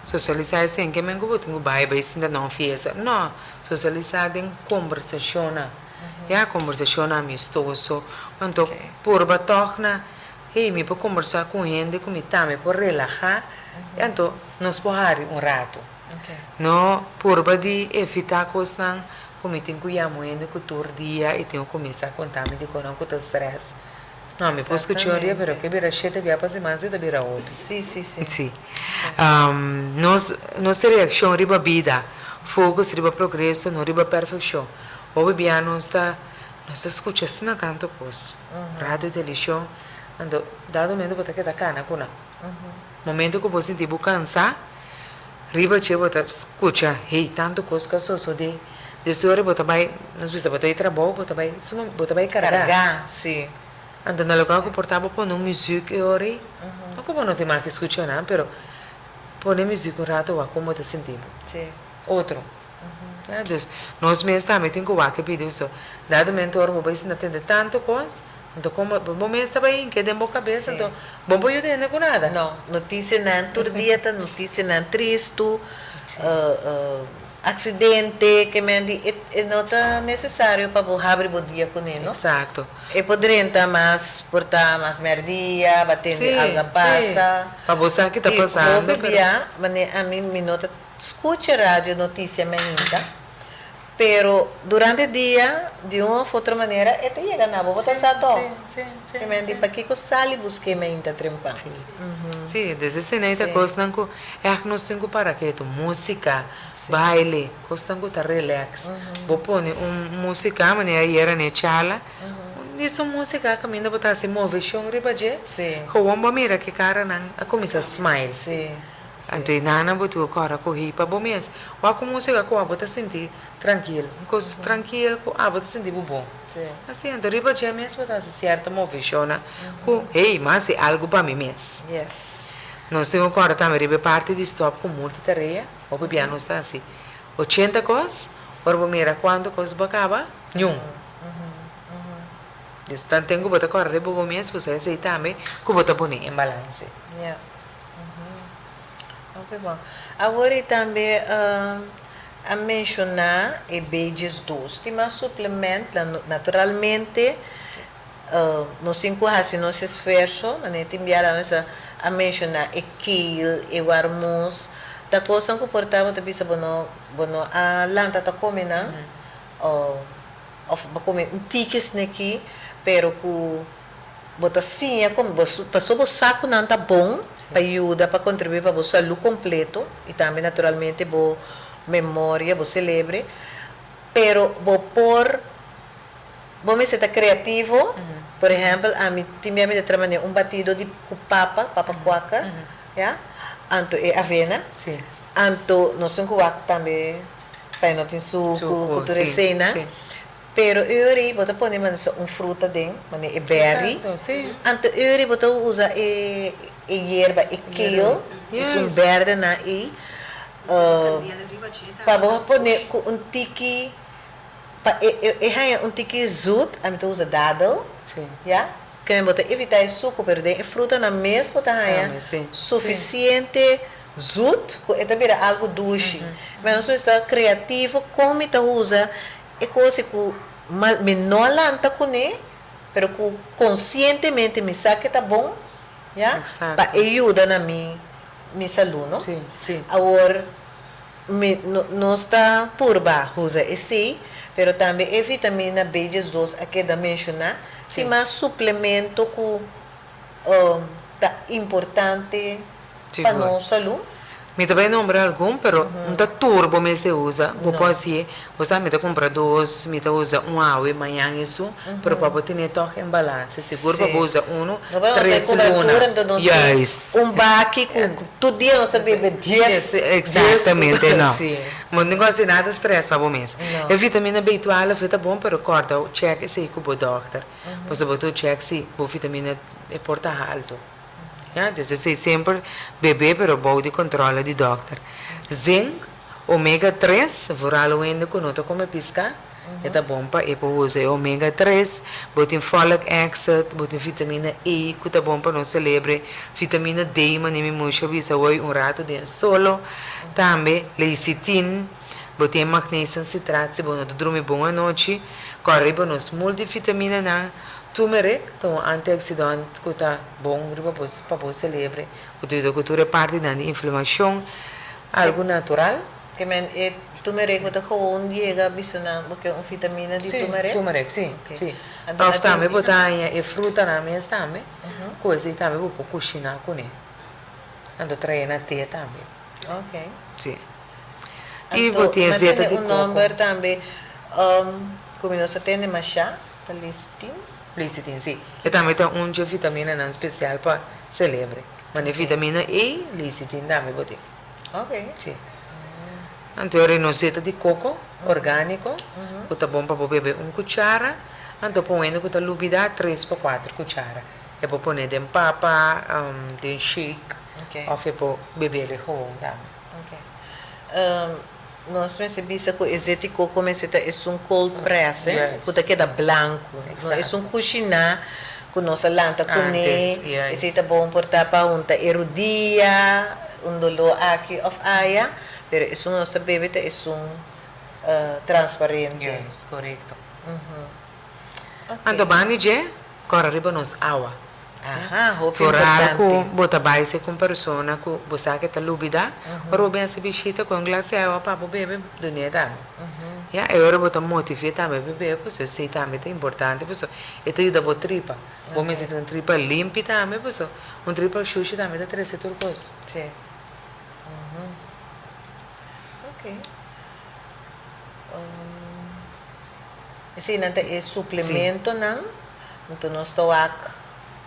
Socialisa esei ke men ku bo tin ku bai bai sinta na un fiesta. No, socialisa den kombersashonnan. Ya, kombersashonnan amistoso. Anto purba tòg na, hey, mi por kombersá ku un hende ku mi tambe por relahá, anto nos por hari un ratu. No purba di evitá kosnan ku mi tin ku yama un hende ku tur dia e tin ku kuminsá konta mi di konan ku ta strès. No, mi por skucha un dia, pero ke bira shete bia pa siman si ta bira hopi. Sí, sí, sí. Sí. Nos, nos reakshon riba bida, focus riba progreso, no riba perfekshon. Hopi bia nos ta, nos ta skucha asina tantu kos, radio, televishon, anto dado momento bo ta keda kana ku nan. Momento ku bo sinti bo kansa, riba dje bo ta skucha, hey, tantu kos ku a sosodé. Des ora bo ta bai, nos bisa bo ta bai trabou, bo ta bai suma, bo ta bai kargá. Kargá, si. Anto na loke ku por ta bo pone un muzik e ora ei, no ku bo no tin mag di skucha nan, pero pone muzik un rato wak kon bo ta sinti bo. Si. Otro. Ja, dus nos mes tambe tin ku wak e pidi so. Dado momento ora bo bai sinta tende tantu kos, anto komo bo mes ta bai hinke den bo kabes, anto bo por yuda hende ku nada. No, notisianan tur dia ta notisianan tristu, aksidente, ke men di e no ta nesesario pa bo habri bo dia kuné, no? Eksakto. E por drenta mas, por ta mas mèrdia, ba tende algu a pasa. Pa bo sa ki ta pasando, I hopi bia, manera ami mi no ta Scucha radio noticia mainta, pero durante dia di un of otro manera e ta yega na bo, bo ta sa toch? E men di pakico sali busca e mainta trempan? Sí, desde esei ta cosnan cu echt nos tin cu para ketu, musica, baile, cosnan cu ta relax. Bo pone un musica, manera ayera n'e chala, un musica caminda bo ta haci movecion riba dje, gewoon bo a mira ki caranan a cuminsa smile. Anto e nana bo tuvo ku ora kohi pa bo mes. Wak un musika ku abo ta sinti trankil, un kos trankil ku abo ta sinti bo bon. Asi, anto riba dje mes bo ta hasi sierto moveshonnan ku, hey, mi a hasi algu pa mi mes. Nos tin ku kòrda tambe riba e parti di stòp ku multitarea, hopi bia nos ta hasi ochenta kos, ora bo mira kuantu kos bo a kaba, niun. Dus tanten ku bo ta kòrda riba bo mes, bo sa esei tambe ku bo ta pone en balanse. Hopi bon. Awor i tambe a menshoná e bejes dos. Tin mas suplement, naturalmente nos tin ku hasi nos esfuerso, manera tin biaha nos a menshoná e kale, e warmus, ta kosnan ku por ta bo ta bisa bo no bo no a lanta ta kome nan òf bo kome un tiki esneki pero ku Bo ta siña kon bo paso bo sa ku nan ta bon pa yuda pa kontribuí pa bo salú kompleto i tambe naturalmente bo memoria, bo selebre, pero bo por bo mester ta kreativo, por ehèmpel ami tin bia mi ta traha manera un batido di ku papa, papa kuaka, ya, anto e avena, anto nos tin ku wak tambe pa e no tin suku ku tur eseinan. Pero uri bo ta pone manera un fruta den, manera e berry. Exacto, si. Anto uri bo ta usa e e yerba, e kale, esun berde nan ei, pa bo pone ku un tiki, pa e e haña un tiki zoet, ami ta usa dadel, ya, kende bo ta evita e suku, pero den e frutanan mes bo ta haña sufisiente zoet ku e ta bira algu dushi. Nos mester ta kreativo kon mi ta usa E kos e ku mal mi no a lanta kuné, pero ku konsientemente mi sa ke ta bon, ya, pa e yuda na mi mi salú, no? Awor, mi no nos ta purba usa esei, pero tambe e vitamina B diesdos a keda menshoná, tin mas suplemento ku ta importante pa nos salú. Mi ta bai nombra algun, pero no ta tur bo mester usa. Bo por hasié, bo sa mi ta kumpra dos, mi ta usa un awe, mañan esun, pero pa bo tene tòg en balanse. Sigur pa bo usa unu, tres luna. Juist. Un baki ku tur dia nos ta bebe dies. Exactamente, no. Bo no tin ku hasi nada strès pa bo mes. E vitamina B twaalf e ta bon, pero kòrda chèk esei ku bo dòkter. Pasobra bo tur chèk si bo vitamina e por ta haltu. Ya, dus esei semper bebe pero bou di controle di dokter. Zinc, omega tres, vooral un hende cu no ta come pisca, e ta bon pa e por usa e omega tres. Bo tin folic acid, bo tin vitamina E cu ta bon pa nos celebre, vitamina D, mane mi musha bisa hoy un rato den solo, tambe lecitin, bo tin e magnesium citraat si bo no ta drumi bon anochi, cor riba nos multivitaminanan. Turmeric ta un antioxidant cu ta bon riba bo pa bo celebre, cu ta yuda cu tur e partinan di inflamacion, algo natural. Ke men e turmeric bo ta gewoon yega bisa nan bo ke un vitamina di turmeric? Si, turmeric, si, si. Of tambe bo ta haña e frutanan mes tambe, cu esey tambe bo por cushina cune. Anto trae na te tambe. Ok. Si. Y bo tin e zeta di coco. Anto, mantene un nomber tambe cu mi no sa tende masha. Ta lecitin? Lecitin, si. E tambe ta un dje vitaminanan special pa celebre. Mane vitamina E, lecitin tambe bo tin. Ok. Si. Anto e renoseta di coco organico, cu ta bon pa bo bebe un cuchara, anto pa un hende cu ta lubida tres pa cuater cuchara. E por pone den papa, den shake, of e por bebele gewoon tambe. Ok. Nos mester bisa ku e zeti koko mester ta esun cold press eh, ku ta keda blanku. No esun kushiná ku nos a lanta kuné, esei ta bon por ta pa hunta e rudia, un doló aki òf aya, pero esun nos ta bebe ta esun transparente. Juist, korekto. Anto banda di dje, kòrda riba nos awa. Aha, hopi Foral ku importante. bo ta bai se ku un persona ku bo sa ke ta lubida, ora bo bin hasi bishita ku un glas di awa pa bo bebe, dun'é tambe. Ya, e ora bo ta motiv'é tambe pa bebe, pasobra esei tambe ta importante, pasobra e ta yuda bo tripa. Bo mester tin un tripa limpi tambe, pasobra un tripa shushi tambe ta trese tur kos. Sí. Ok. Eseinan ta e suplementonan. Anto nos ta wak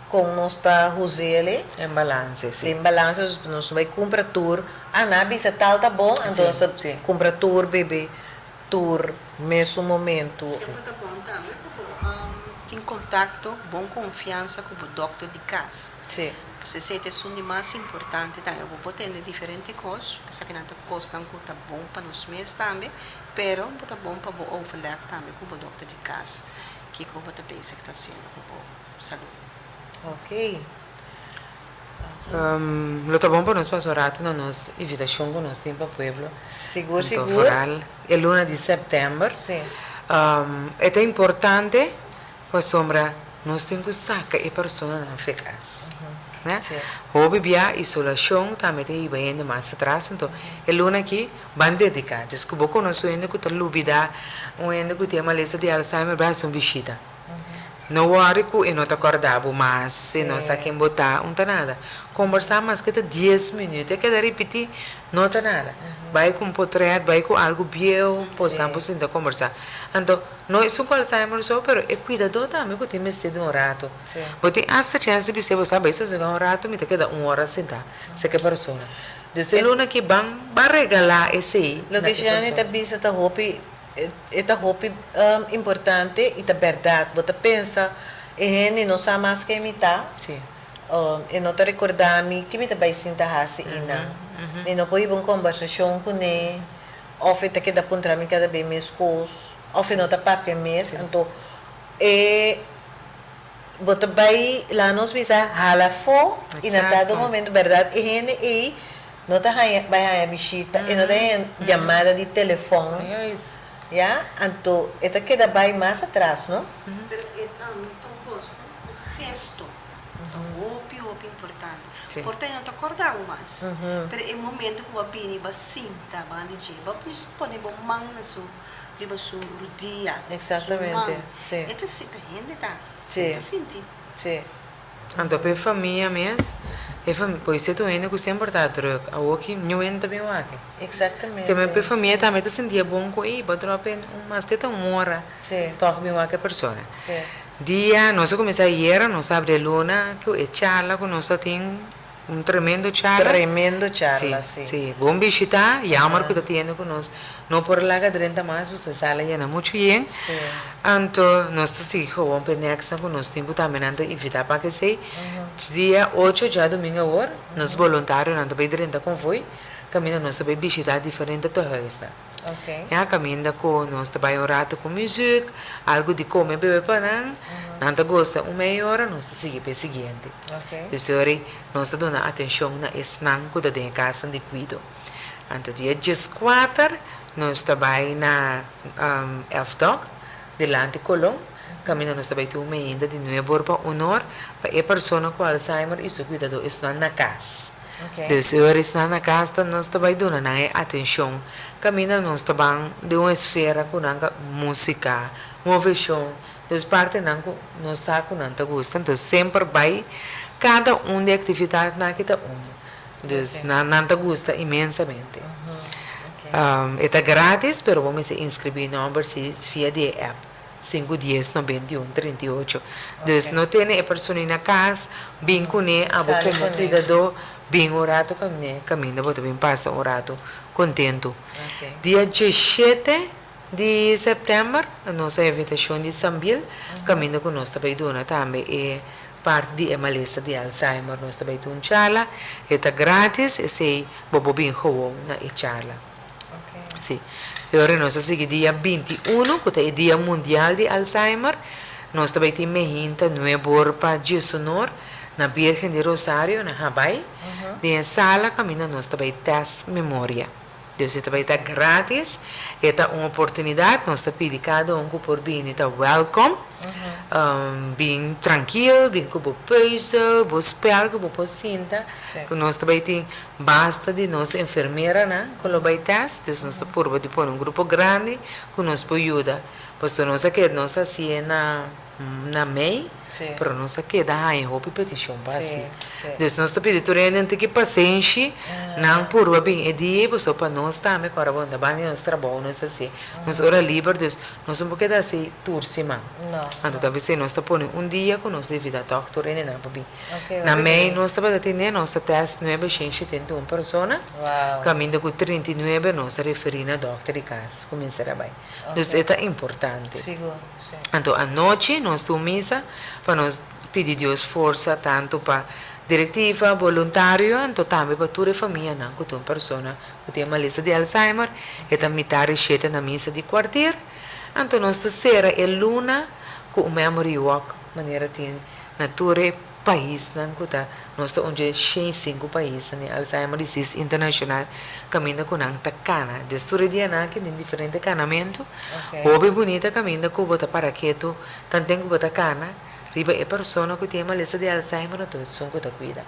kon nos ta huz'el. Den balanse, si. Den balanse, nos no bai kumpra tur. Ah, nan a bisa tal ta bon, anto nos ta kumpra tur, bebe tur mesun momentu. Semper ta bon tambe pa bo tin kontakto, bon konfiansa ku bo dòkter di kas. Si. Pues esei ta esun di mas importante tambe. Bo por tende diferente kos, esakinan ta kosnan ku ta bon pa nos mes tambe, pero bo ta bon pa bo overleg tambe ku bo dòkter di kas. Kiko bo ta bezig ta hasiendo ku bo salú? Ok. Lo ta bon pa nos pasa un ratu na nos invitashon ku nos tin pa pueblo. Sigur, Anto sigur. foral e luna di sèptèmber. Sí. E ta importante pasobra nos tin ku saka e personanan fe kas. Ne? Sí. Hopi bia isolashon tambe ta hiba hende mas atras. Anto e luna aki Ban dedica. Dus cu bo conoce un hende cu ta lubida, un hende cu tin e malesa di Alzheimer, bai haci un bishita. No worry cu e no ta corda bo mas, e no sa ken bo ta, un ta nada. Combersa maske ta dies minuut, e keda ripiti, no ta nada. Bai cu un potret, bai cu algo bieu, posa bo sinta combersa. Anto, no esun cu Alzheimer so, pero e cuidador tambe cu tin mester di un rato. Bo tin hasta chance di bis'e, bo sa, bai sosega un rato, mi ta keda un ora sinta cerca e persona. Dus e luna ki ban ban regalá esei na Loke e Gianni ta persona. bisa ta hopi e ta hopi importante i ta bèrdat. Bo ta pensa e hende no sa mas ken mi ta, Sí. e no ta rekordá mi ke mi ta bai sinta hasi einan. Mi no por hiba un kombersashon kuné òf e ta keda puntra mi kada be mes kos òf e no ta papia mes. Anto e. Bo ta bai laga nos bisa hala afó i na dado momento bèrdat e hende ei no ta haña bai haña bishita, e no ta haña yamada di telefòn, ya, anto e ta keda bai mas atras, no? Pero e tambe ta un kos, no? Un gesto ta hopi hopi importante. Por ta e no ta kòrda bo mas, pero e momento ku bo a bini bo a sinta banda di dje, bo a pone bo man na su riba su rudia, su man. E ta sinti, hende ta, e ta sinti. Anto pa e famia mes, e famia, pues e ta un hende ku semper ta druk, awoki niun hende ta bin wak. Keme pa e famia tambe ta sinti e bon ku ey bo drop in un maske ta un ora tòg bin wak e persona. Dia nos a kuminsá ayera, nos a abri e luna ku e charla ku nos a tin. Un tremendo charla. Tremendo charla, si. Si, bon bishita. Jammer cu ta tiende cu nos no por laga drenta mas pasobra e sala yena mucho yen. Si. Anto nos ta sigui gewoon p'e next cu nos tin cu tambe nan ta invita pa kesey. Dia ocho djadomingo awor nos boluntarionan ta bay drenta convoy caminda nos ta bay bishita diferente tehuisnan. Ya kaminda ku nos ta bai un ratu ku muzik, algu di kome bebe pa nan, nan ta gosa un media ora, nos ta sigui pa e siguiente. Dus ora nos ta duna atenshon na esnan ku ta den e kasnan di kuido. Anto dia dieskuater nos ta bai na F-dok, dilanti Kolon, kaminda nos ta bai tin un meinda di nuebe or pa un or pa e persona ku Alzheimer i su kuidadó esnan na kas. Dus e ora esnan na kas ta nos ta bai duna nan e atenshon kaminda nos ta ban den un esfera ku nan ka musika, moveshon, dus partenan ku nos sa ku nan ta gusta. Entonces semper bai kada un di e aktividatnan aki ta unu. Dus nan nan ta gusta inmensamente. E ta gratis pero bo mester inskribí nòmber si via di e app. Sinku dies 91 38. Dus no tene e persona na kas, bin kuné, abo komo kuidadó, bin un ratu kaminé, kaminda bo ta bin pasa un ratu kontentu. Dia 17 di sèptèmber nos a invitashon di Sambil, kaminda ku nos ta bai duna tambe e parti di e malesa di Alzheimer. Nos ta bai tin un charla, e ta gratis, esei bo por bin gewoon na e charla. Si. E ora nos a sigui dia 21, ku ta e dia mundial di Alzheimer. Nos ta bai tin mehinta nueb'or pa djesunor na Birgen di Rosario na Habai. Den e sala kaminda nos ta bai tèst memoria. Dus e ta bai ta gratis, e ta un oportunidat, nos ta pidi kada un ku por bini ta wèlkom. Bin trankil, bin ku bo pùizel, bo spèl ku bo por sinta, ku nos ta bai tin basta di nos enfermeranan ku lo bai tèst, dus nos ta purba di pone un grupo grandi ku nos por yuda. Pasobra nos a keda, nos a hasié na na mei, pero nos a keda haña hopi petishon pa hasi. Dus nos ta pidi tur hende un tiki pasenshi, nan purba bin e dia ei, pasobra pa nos tambe ku ora bo ta banda di nos trabou nos ta hasié, nos ora liber, dus nos no por keda hasi tur siman. Anto ta bisei nos ta pone un dia ku nos ta invitá tòg tur hendenan pa bin. Na mei nos tabata tene, nos a tèst nuebe shen 71 persona, kaminda ku 39 nos a referí na dòkter di kas ku mester a bai. Dus e ta importante. Sigur, si. Anto anochi nos tin un misa pa nos pidi Dios forsa tantu pa direktiva, boluntario, anto tambe pa tur e famianan ku tin un persona ku tin e malesa di Alzheimer. E ta mitar di shete na misa di kuartier. Anto nos ta sera e luna ku un memory walk manera tin na tur e paisnan ku ta nos ta un dje 105 paisnan di Alzheimer Disease International kaminda ku nan ta kana. Dus tur e dianan aki tin diferente kanamentu. Hopi bunita kaminda ku bo ta para ketu tanten ku bo ta kana riba e persona ku tin e malesa di Alzheimer anto esun ku ta kuida.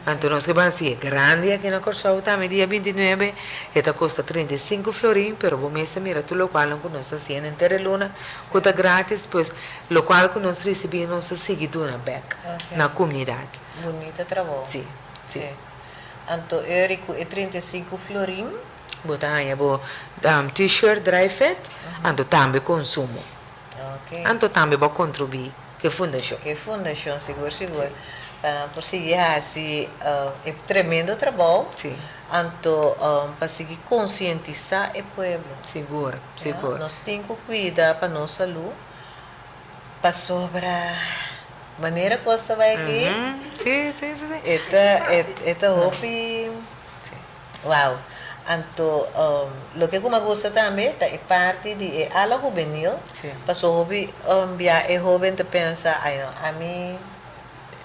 Anto nos ke ban hasi e grandi aki na Kòrsou tambe dia 29 e ta kosta 35 florin pero bo mes ta mira tur lokualnan ku nos ta hasiendo henter e luna ku ta gratis pues Locual cu nos ricibi nos ta sigui duna bek na comunidad. Bunita trabou. Si, si. Anto Eury cu e 35 florin. Bo ta haña bo t-shirt dry fit, anto tambe consumo. Ok. Anto tambe bo a contribui cu e fundacion. Cu e fundacion, sigur sigur. Pa por sigui haci e tremendo trabou. Si. Anto pa sigui concientisa e pueblo. Sigur, sigur. Nos tin cu cuida pa nos salud. Pasobra manera kos ta bai aki. Sí, sí, sí, sí. E ta, e ta hopi, wow. Anto loke ku mi a gusta tambe ta e parti di e ala hubenil. Sí. Paso hopi bia e hoben ta pensa, ai no, ami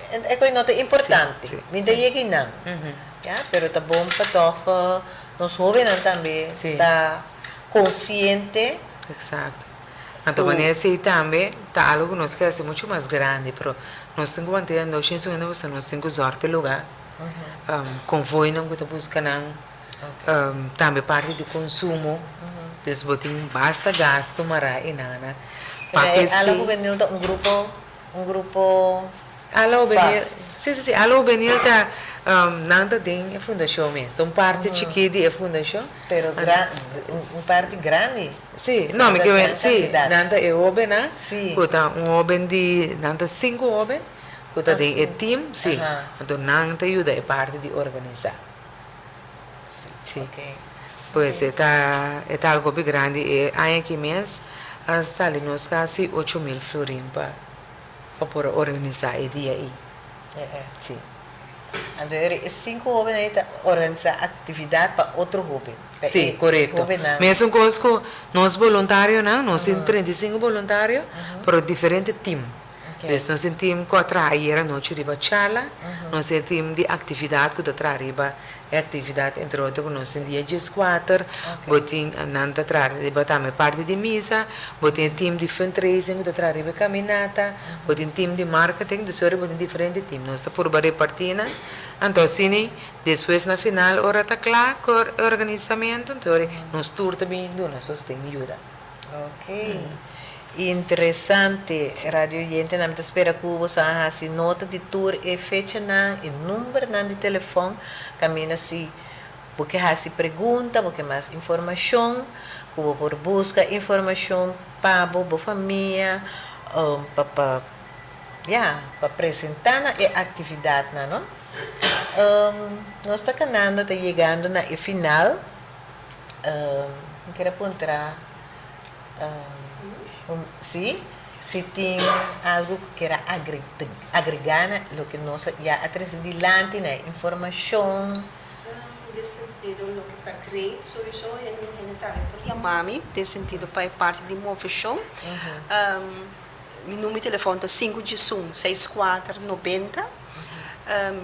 e kos no ta importante. Sí, sí. Mi ta yega einan. Ya, pero ta bon pa tòg nos hobennan tambe ta konsiente. Eksakto. Anto manera esei tambe ta algo ku nos ke hasi muchu mas grandi, pero nos tin ku mantené nos shin suhende pasobra nos tin ku zòrg pa e lugá. Konvoinan ku ta buska nan, tambe parti di konsumo, dus bo tin basta gastu mará einan. Pa e Ala Hubenil ta un grupo, un grupo Ala Hubenil, si si si, Ala Hubenil ta, nan ta den e fundashon mes, ta un parti chikí di e fundashon. Pero un parti grandi. Si, no, mi ke men, si, nan ta e hobennan, ku ta un hoben di, nan ta sinku hoben ku ta den e team, si, anto nan ta yuda e parti di organisá. Si, pues e ta, e ta algo hopi grandi, e aña aki mes a sali nos kasi 8000 florin pa. Pa por a organisá e dia ei. Sí. Anto e sinku hóben ei ta organisá aktividat pa otro hóben. Pa Sí, e korekto. hóbennan. Mesun kos ku nos boluntarionan, nos tin 35 boluntario, pero diferente tim. Dus nos tin tim ku a traha ayer anochi riba charla, nos tin e tim di aktividat ku ta traha riba E actividad entre otro cu nos tin dia 14, bo tin nan ta traha riba tambe parti di misa, bo tin e team di fundraising cu ta traha riba e caminata, bo tin team di marketing, dus ora bo tin diferente team. Nos ta purba reparti nan, anto asina despues na final ora ta cla cu e organisamento, anto ora nos tur ta bin duna sosten y yuda. Ok. Interesante. Radio oyentenan, mi ta spera ku boso a hasi nota di tur e fechanan, e numbernan di telefòn, kaminda si bo ke hasi pregunta, bo ke mas informashon, ku bo por buska informashon pa bo, bo famia, pa pa ya, pa presentá na e aktividatnan, no? Nos ta kanando, ta yegando na e final. Mi kier a puntra si si tin algu ku kier a agregá na loke nos ya a trese dilanti na e informashon. Den sentido loke ta great sowieso hende un hende tambe por yama mi den sentido pa e parti di moveshon. Mi number di telefòn ta sinku diesun seis kuater nobenta.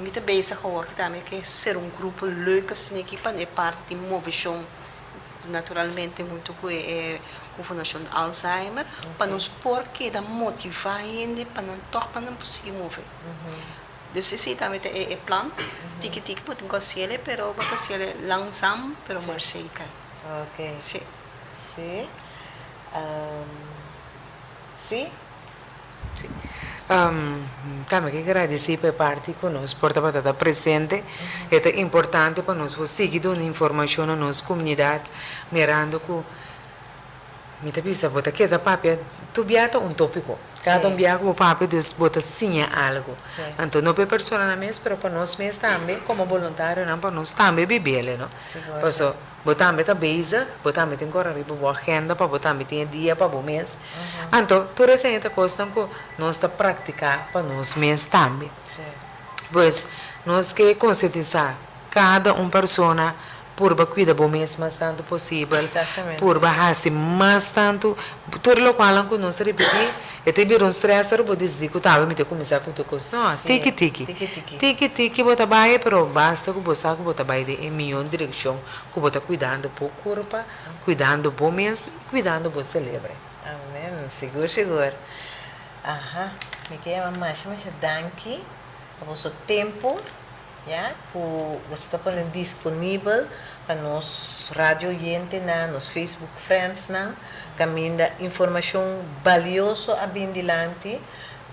Mi ta bezig awor ki tambe ke ser un grupo leuk asina aki pa e parti di moveshon naturalmente hunto ku e ku Fundashon Alzheimer pa nos por keda motivá hende pa nan tòg pa nan por sigui move. Dus esei tambe ta e plan. Tiki tiki bo tin ku hasiel pero bo ta hasiel langzaam pero maar zeker. Ok. Si. Si. Si. Si. Tambe ke gradisí pa e parti ku nos por tabata ta presente. E ta importante pa nos por sigui duna informashon na nos komunidat mirando ku Mi ta bisa bo ta keda papia tur bia ta un tópiko. Kada un bia ku bo papia dus bo ta siña algu. Anto no pa e personanan mes pero pa nos mes tambe komo boluntarionan pa nos tambe bibiel no. Paso bo tambe ta bezig, bo tambe tin ku ora riba bo agenda pa bo tambe tin e dia pa bo mes. Anto tur esei ta kosnan ku nos ta praktiká pa nos mes tambe. Pues nos ke konsientisá kada un persona Purba cuida bo mes mas tanto posibel. Purba haci mas tanto. Tur locualnan cu nos ripiti, e ta bira un stress ora bo disidi cu tambe mi ta cuminsa cu tur cos. No, tiki tiki. Tiki tiki bo ta bay, pero basta cu bo sa cu bo ta bay den e miyon direccion cu bo ta cuidando bo curpa, cuidando bo mes y cuidando bo celebre. Amen. Sigur sigur. Aha. Mi ke yama masha masha danki pa boso tempo. Ya ku boso ta pone disponibel pa nos radio oyentenan, nos Facebook friendsnan, kaminda informashon balioso a bin dilanti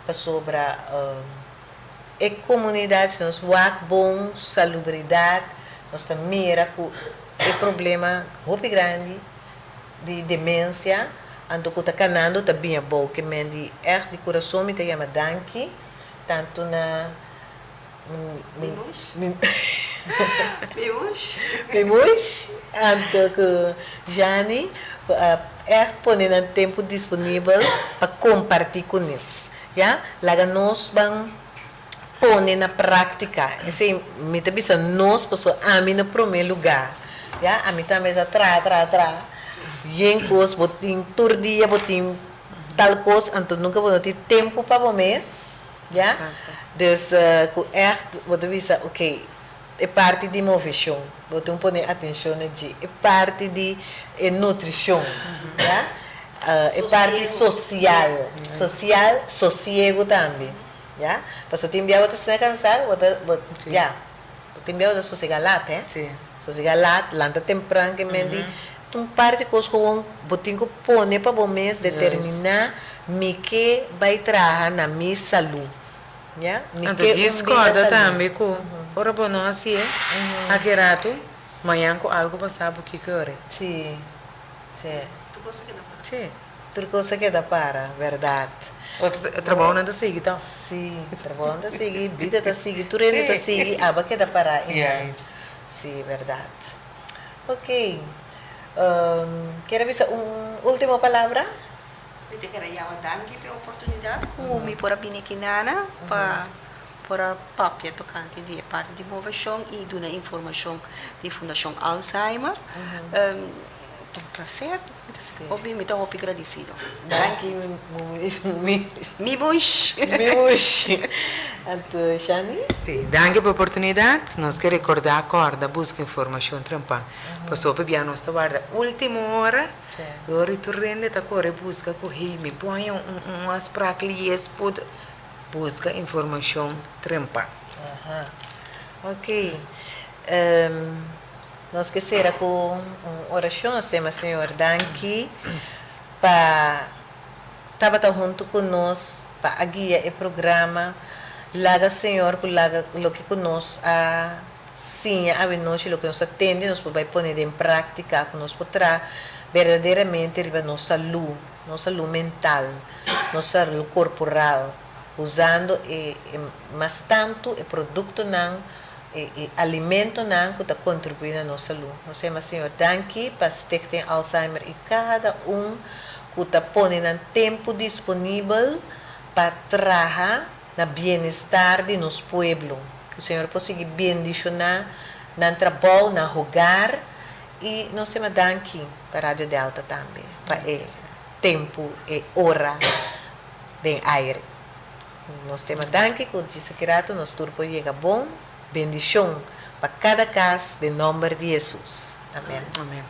pasobra e komunidat, si nos wak bon salubridat, nos ta mira ku e problema hopi grandi di demensia anto ku ta kanando ta bin abou. Ke men di ègt di kurason mi ta yama danki tantu na. Mimush. Mimush. Mimush anto ku Jani ku a ègt pone nan tempu disponibel pa kompartí ku nos. Ya, laga nos ban pone na práktika. Esei mi ta bisa nos pasobra ami na promé lugá. Ya, ami tambe ta traha, traha, traha yen kos bo tin tur dia bo tin tal kos anto nunka bo no tin tempu pa bo mes. Ya? Dus ku ègt bo ta bisa, oke, e parti di moveshon, bo tin pone atenshon na dje, e parti di e nutrishon, ya? E parti sosial, sosial, sosiego tambe, ya? Pasobra tin bia bo ta asina kansá, bo ta, bo, ya, tin bia bo ta sosegá lat, hè? Sosegá lat, lanta tempran, ke men di un par di kos gewoon bo tin ku pone pa bo mes determiná mi ke bai traha na mi salú. Ya, mi Anto ke un djis bida kòrda salú. tambe ku ora bo no hasié, aki ratu, mañan ku algu pasá bo kiko yora. Sí, sí. Tur kos a keda para. Sí. Tur kos a keda para, bèrdat. Otro trabounan ta sigui tò. Sí, trabounan ta sigui, bida ta sigui, tur hende ta sigui, abo a keda pará einan. Sí, bèrdat. Ok. Kier a bisa un ultimo palabra? Mi ta kere yama danki p'e oportunidat ku mi por a bini aki nana pa por a papia tokante di e parti di moveshon i duna informashon di Fundashon Alzheimer. Ta un plaser. Hopi mi ta hopi gradisido. Danki mi. Mi bush. Mi bush. Anto Shani? Si, danki pa e oportunidat. Nos ke rekordá, kòrda buska informashon trempan. Pasobra bia nos ta warda último ora, i ora i tur hende ta kore buska ku hey mi por haña un afsprak lies put buska informashon trempan. Aha. Ok. Nos ke sera ku un orashon, Sema Señor, danki pa tabata huntu ku nos pa a guia e programa. Laga Señor ku laga loke ku nos a siña awenochi, loke nos a tende, nos por bai pone den práktika, ku nos por traha berdaderamente riba nos salú, nos salú mental, nos salú korporal, usando e mas tantu e produktonan E alimentonan ku ta kontribuí na nos salú. Nos yama Señor danki pa Stichting Alzheimer i kada un ku ta pone nan tempu disponibel pa traha na bienestar di nos pueblo. Ku Señor por sigui bendishoná. nan trabou, nan hogar i nos sema danki pa Radio Delta tambe pa e tempu, e ora den aire. Nos tema danki ku djis aki ratu nos tur por yega bon. Bendishon pa kada kas den nomber di Hesus. Amen. Amen.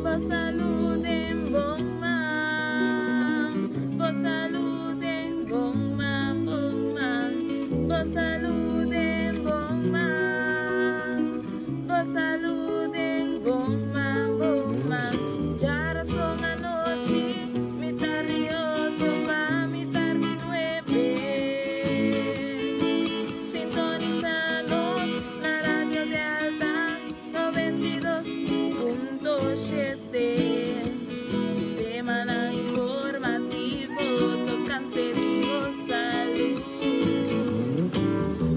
Bo salud den bon man, bo salud den bon man, bon man, bo salud den bon man, bo salud den bon man, bon man. Djarason anochi, mitar di ocho pa mitar di nuebe. Sintonisa nos na Radio Delta 92.7. Temanan informativo tocante di bo salud.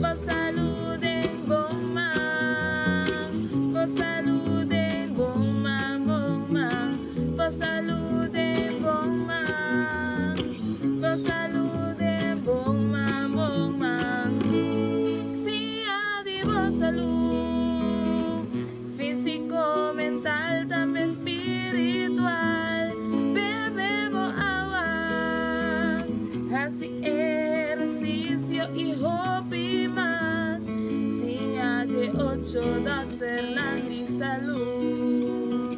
Bo salud den bon man. Bo salud den bon man, bon man. Bo salud den bon man. Bo salud den bon man, bon man. Siña di bo salud, físico, mental, tambe spiritual. Bebe bo awa, haci ehercicio y hopi mas. Siña dje ocho dokternan di salud.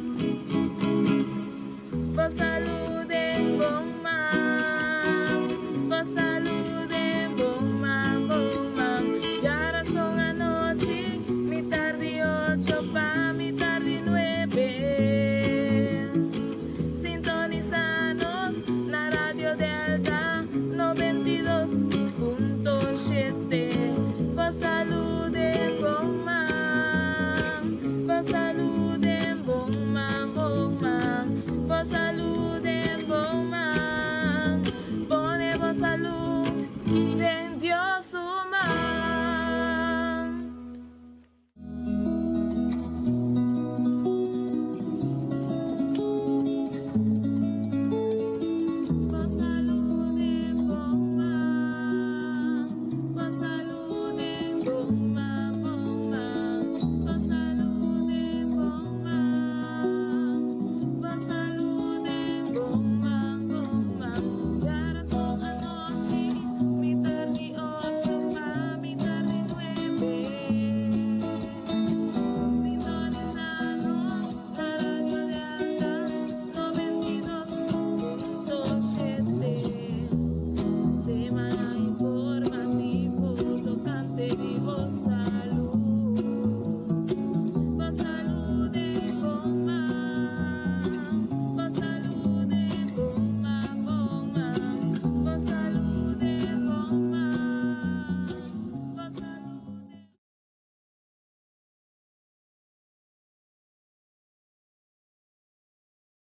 Bo salud den bon man, bo salud den bon man, bon man. Djarason anochi, mitar di ocho pa mitar di nuebe. Sintonisa nos na Radio Delta 92.